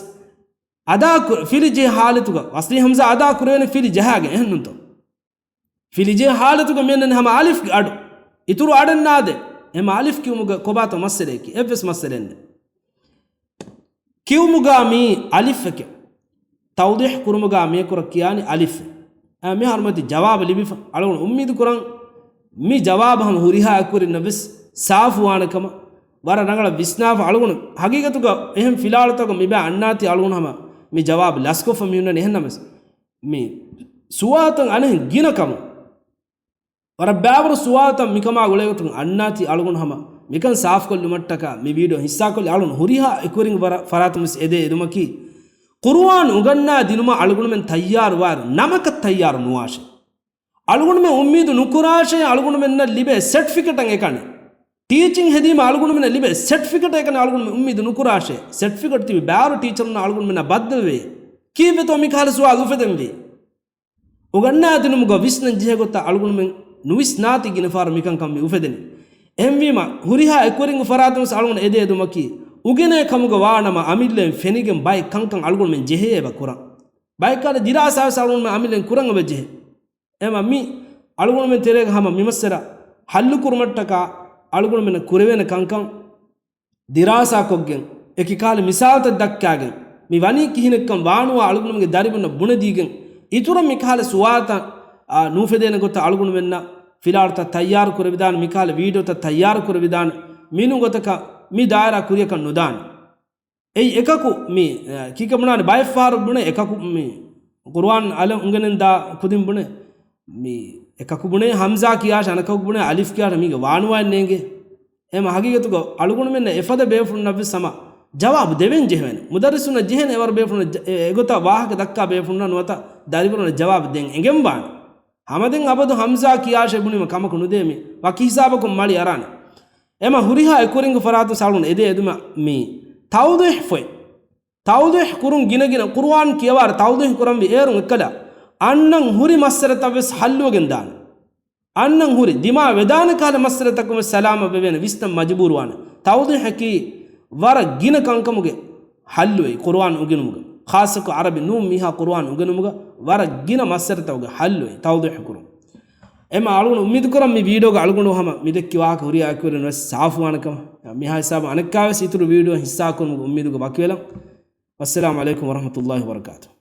އަދާ ކު-، ފިލި ޖެހޭ ހާލަތުގަ، ވަސްލީ ހަމްޒާ އަދާ ކުރެވޭނެ ފިލި ޖަހާގެން، އެހެންނޫންތޯ؟ ފިލިޖެހޭ ހާލަތުގަ މިއަންނަނީ ހަމަ އަލިފްގެ އަޑު. އިތުރު އަޑެއް ނާދޭ. އެމަ އަލިފް ކިޔުމުގަ ކޮބާތޯ މައްސަލައަކީ؟ އެއްވެސް މައްސަލައެއް ނެތް. ކިޔުމުގަ މީ އަލިފެކޭ. ތައުޟީޙު ކުރުމުގަ މިއަކުރަށް ކިޔާނީ އަލިފް. އަ، މިހާރު މަތި ޖަވާބު ލިބިފަ. އަޅުގަނޑު އުއްމީދު ކުރަން މި ޖަވާބު ހަމަ ހުރިހާ އެކުވެރިންނަށް ވެސް ސާފުވާނެ ކަމަށް ވަރަށް ރަނގަޅަށް ވިސްނާފަ. އަޅުގަނޑު ހަގީގަތުގަ އެހެން ފިލާވަޅުތަކަށް މިބާ އަންނާތީ އަޅުގަނޑު ހަމަ މި ޖަވާބު ލަސްކޮށްފަ މިހުންނަނީ. އެހެންނަމަވެސް، މި ސުވާލުތައް އަނެއް ގިނަ ކަމުން. ވަރަށް ބާވަރު ސުވާލުތައް މިކަމާ ގުޅޭގޮތުން އަންނާތީ އަޅުގަނޑު ހަމަ މިކަން ސާފުކޮށްލުމަށްޓަކާ މި ވީޑިއޯ ހިއްސާކޮށްލި އަޅުގަނޑު ހުރިހާ އެކުވެރިން ފަރާތުން ވެސް އެދޭ އެދުމަކީ، ޤުރުއާން އުނގަންނާ ދިނުމަށް އަޅުގަނޑުމެން ތައްޔާރުވާއިރު ނަމަކަށް ތައްޔާރު ނުވާށޭ. އަޅުގަނޑުމެން އުއްމީދު ނުކުރާށޭ އަޅުގަނޑުމެންނަށް ލިބޭ ސެޓްފިކެޓަށް އެކަނި. ޓީޗިން ހެދީމަ އަޅުގަނޑުމެންނަށް ލިބޭ ސެޓްފިކެޓަށް އެކަނި އަޅުގަނޑުމެން އުއްމީދު ނުކުރާށޭ. ސެޓްފިކެޓް ތިބި ބާރު ޓީޗަރުންނަށް އަޅުގަނޑުމެންނަށް ބައްދަލުވޭ. ކީއްވެތޯ މިކަހަލަ ސުވާލު އުފެދެންވީ؟ އުގަންނާދިނުމުގަ ވިސްނަން ޖެހޭ ގޮތަށް އަޅުގަނޑުމެން ނުވިސްނާތީ ގިނަ ފަހަރު މިކަންކަން މި އުފެދެނީ. އެހެންވީމަ، ހުރިހާ އެކުވެރިންގެ ފަރާތުން ވެސް އަޅުގަނޑު އެދޭ އެދުމަކީ، އުގެނޭ ކަމުގަ ވާނަމަ، އަމިއްލައިން ފެނިގެން ބައެއް ކަންކަން އަޅުގަނޑުމެން ޖެހޭ އެބަ ކުރަން. ބައެއްކާލަ ދިރާސާ ވެސް އަޅުގަނޑުމެން އަމިއްލައިން ކުރަން އެބަ ޖެހޭ. އެމަ މި އަޅުގަނޑުމެން ތެރޭގަ ހަމަ މި މައްސަލަ ހައްލު ކުރުމަށްޓަކާ އަޅުގަނޑުމެންނަށް ކުރެވޭނެ ކަންކަން ދިރާސާކޮށްގެން، އެކި ކަހަލަ މިސާލުތައް ދައްކާގެން، މި ވަނީ ކިހިނެއްކަން ވާނުވާ އަޅުގަނޑުމެންގެ ދަރިވަރުންނަށް ބުނެދީގެން، އިތުރަށް މިކަހަލަ ސުވާލުތައް، އާ، ނޫފެދޭނެ ގޮތަށް އަޅުގަނޑުމެންނަށް ފިލާވަޅުތައް ތައްޔާރު ކުރެވިދާނެ، މިކަހަލަ ވީޑިއޯތައް ތައްޔާރު ކުރެވިދާނެ، މިނޫން ގޮތަކަށް މި ދާއިރާ ކުރިއަކަށް ނުދާނެ. އެއީ އެކަކު މި، އަ، ކީކަ ބުނާނެ ބައެއް ފަހަރު ބުނޭ އެކަކު މި ޤުރުއާން އަލަށް އުނގެނެން ދާ ކުދިން ބުނޭ. މި އެކަކު ބުނޭ ހަމްޒާ ކިޔާށޭ އަނެކަކު ބުނޭ އަލިފް ކިޔާށޭ މީގެ ވާނުވާ ނޭނގޭ. އެމަ ހަގީގަތުގަ އަޅުގަނޑުމެންނަށް އެފަދަ ބޭފުޅުންނަށްވެސް ހަމަ ޖަވާބު ދެވެން ޖެހޭނެ. މުދައްރިސުންނަށް ޖެހޭނެ އެވަރު ބޭފުޅުންނަށް ޖަ-، އެ-، އެގޮތަށް ވާހަކަ ދައްކާ ބޭފުޅުންނަށް ނުވަތަ ދަރިވަރުންނަށް ޖަވާބު ދޭން އެނގެން ވާނެ. ހަމަ ދެން އަބަދު ހަމްޒާ ކިޔާށޭ ބުނީމަ ކަމަކު ނުދޭ މި. ވަކި ހިސާބަކުން މަޅި އަރާނެ. އެމަ ހުރިހާ އެކުވެރިންގެ ފަރާތުން އަޅުގަނޑު އެދޭ އެދުމަށް މި ތައުޟީޙު ފޮތް. ތައުޟީޙު ކުރުން ގިނަގިނަ ޤުރުއާން ކިޔަވާއިރު ތައުޟީޙު ކުރަންވީ އޭރުން އެއްކަލަ އަންނަން ހުރި މައްސަލަތައް ވެސް ހައްލުވެގެން ދާނެ. އަންނަން ހުރި ދިމާވެދާނެ ކަހަލަ މައްސަލަތަކުން ވެސް ސަލާމަތް ވެވޭނެ ވިސްނަން މަޖުބޫރުވާނެ. ތައުޟީޙަކީ ވަރަށް ގިނަ ކަންކަމުގެ ހައްލުވެ ޤުރުއާން އުނގެނުމުގަ، ޚާއްޞަކޮށް ޢަރަބި ނޫން މީހާ ޤުރުއާން އުނގެނުމުގަ ވަރަށް ގިނަ މައްސަލަތަކުގެ ހައްލުވެ ތައުޟީޙު ކުރުން. އެމަ އަޅުގަނޑު އުއްމީދު ކުރަން މި ވީޑިއޯގަ އަޅުގަނޑު ހަމަ މި ދެއްކި ވާހަކަ ހުރިހާ އެކުވެރިން ވެސް ސާފުވާނެ ކަމަށް. މިހާ ހިސާބަށް އަނެއްކާވެސް އިތުރު ވީޑިއޯ ހިއްސާކުރުމުގެ އުއްމީދުގަ ވަކިވެލަން. ވައްސަލާމު ޢަލައިކުމް ވަރަޙްމަތުﷲި ވަބަރަކާތުހު.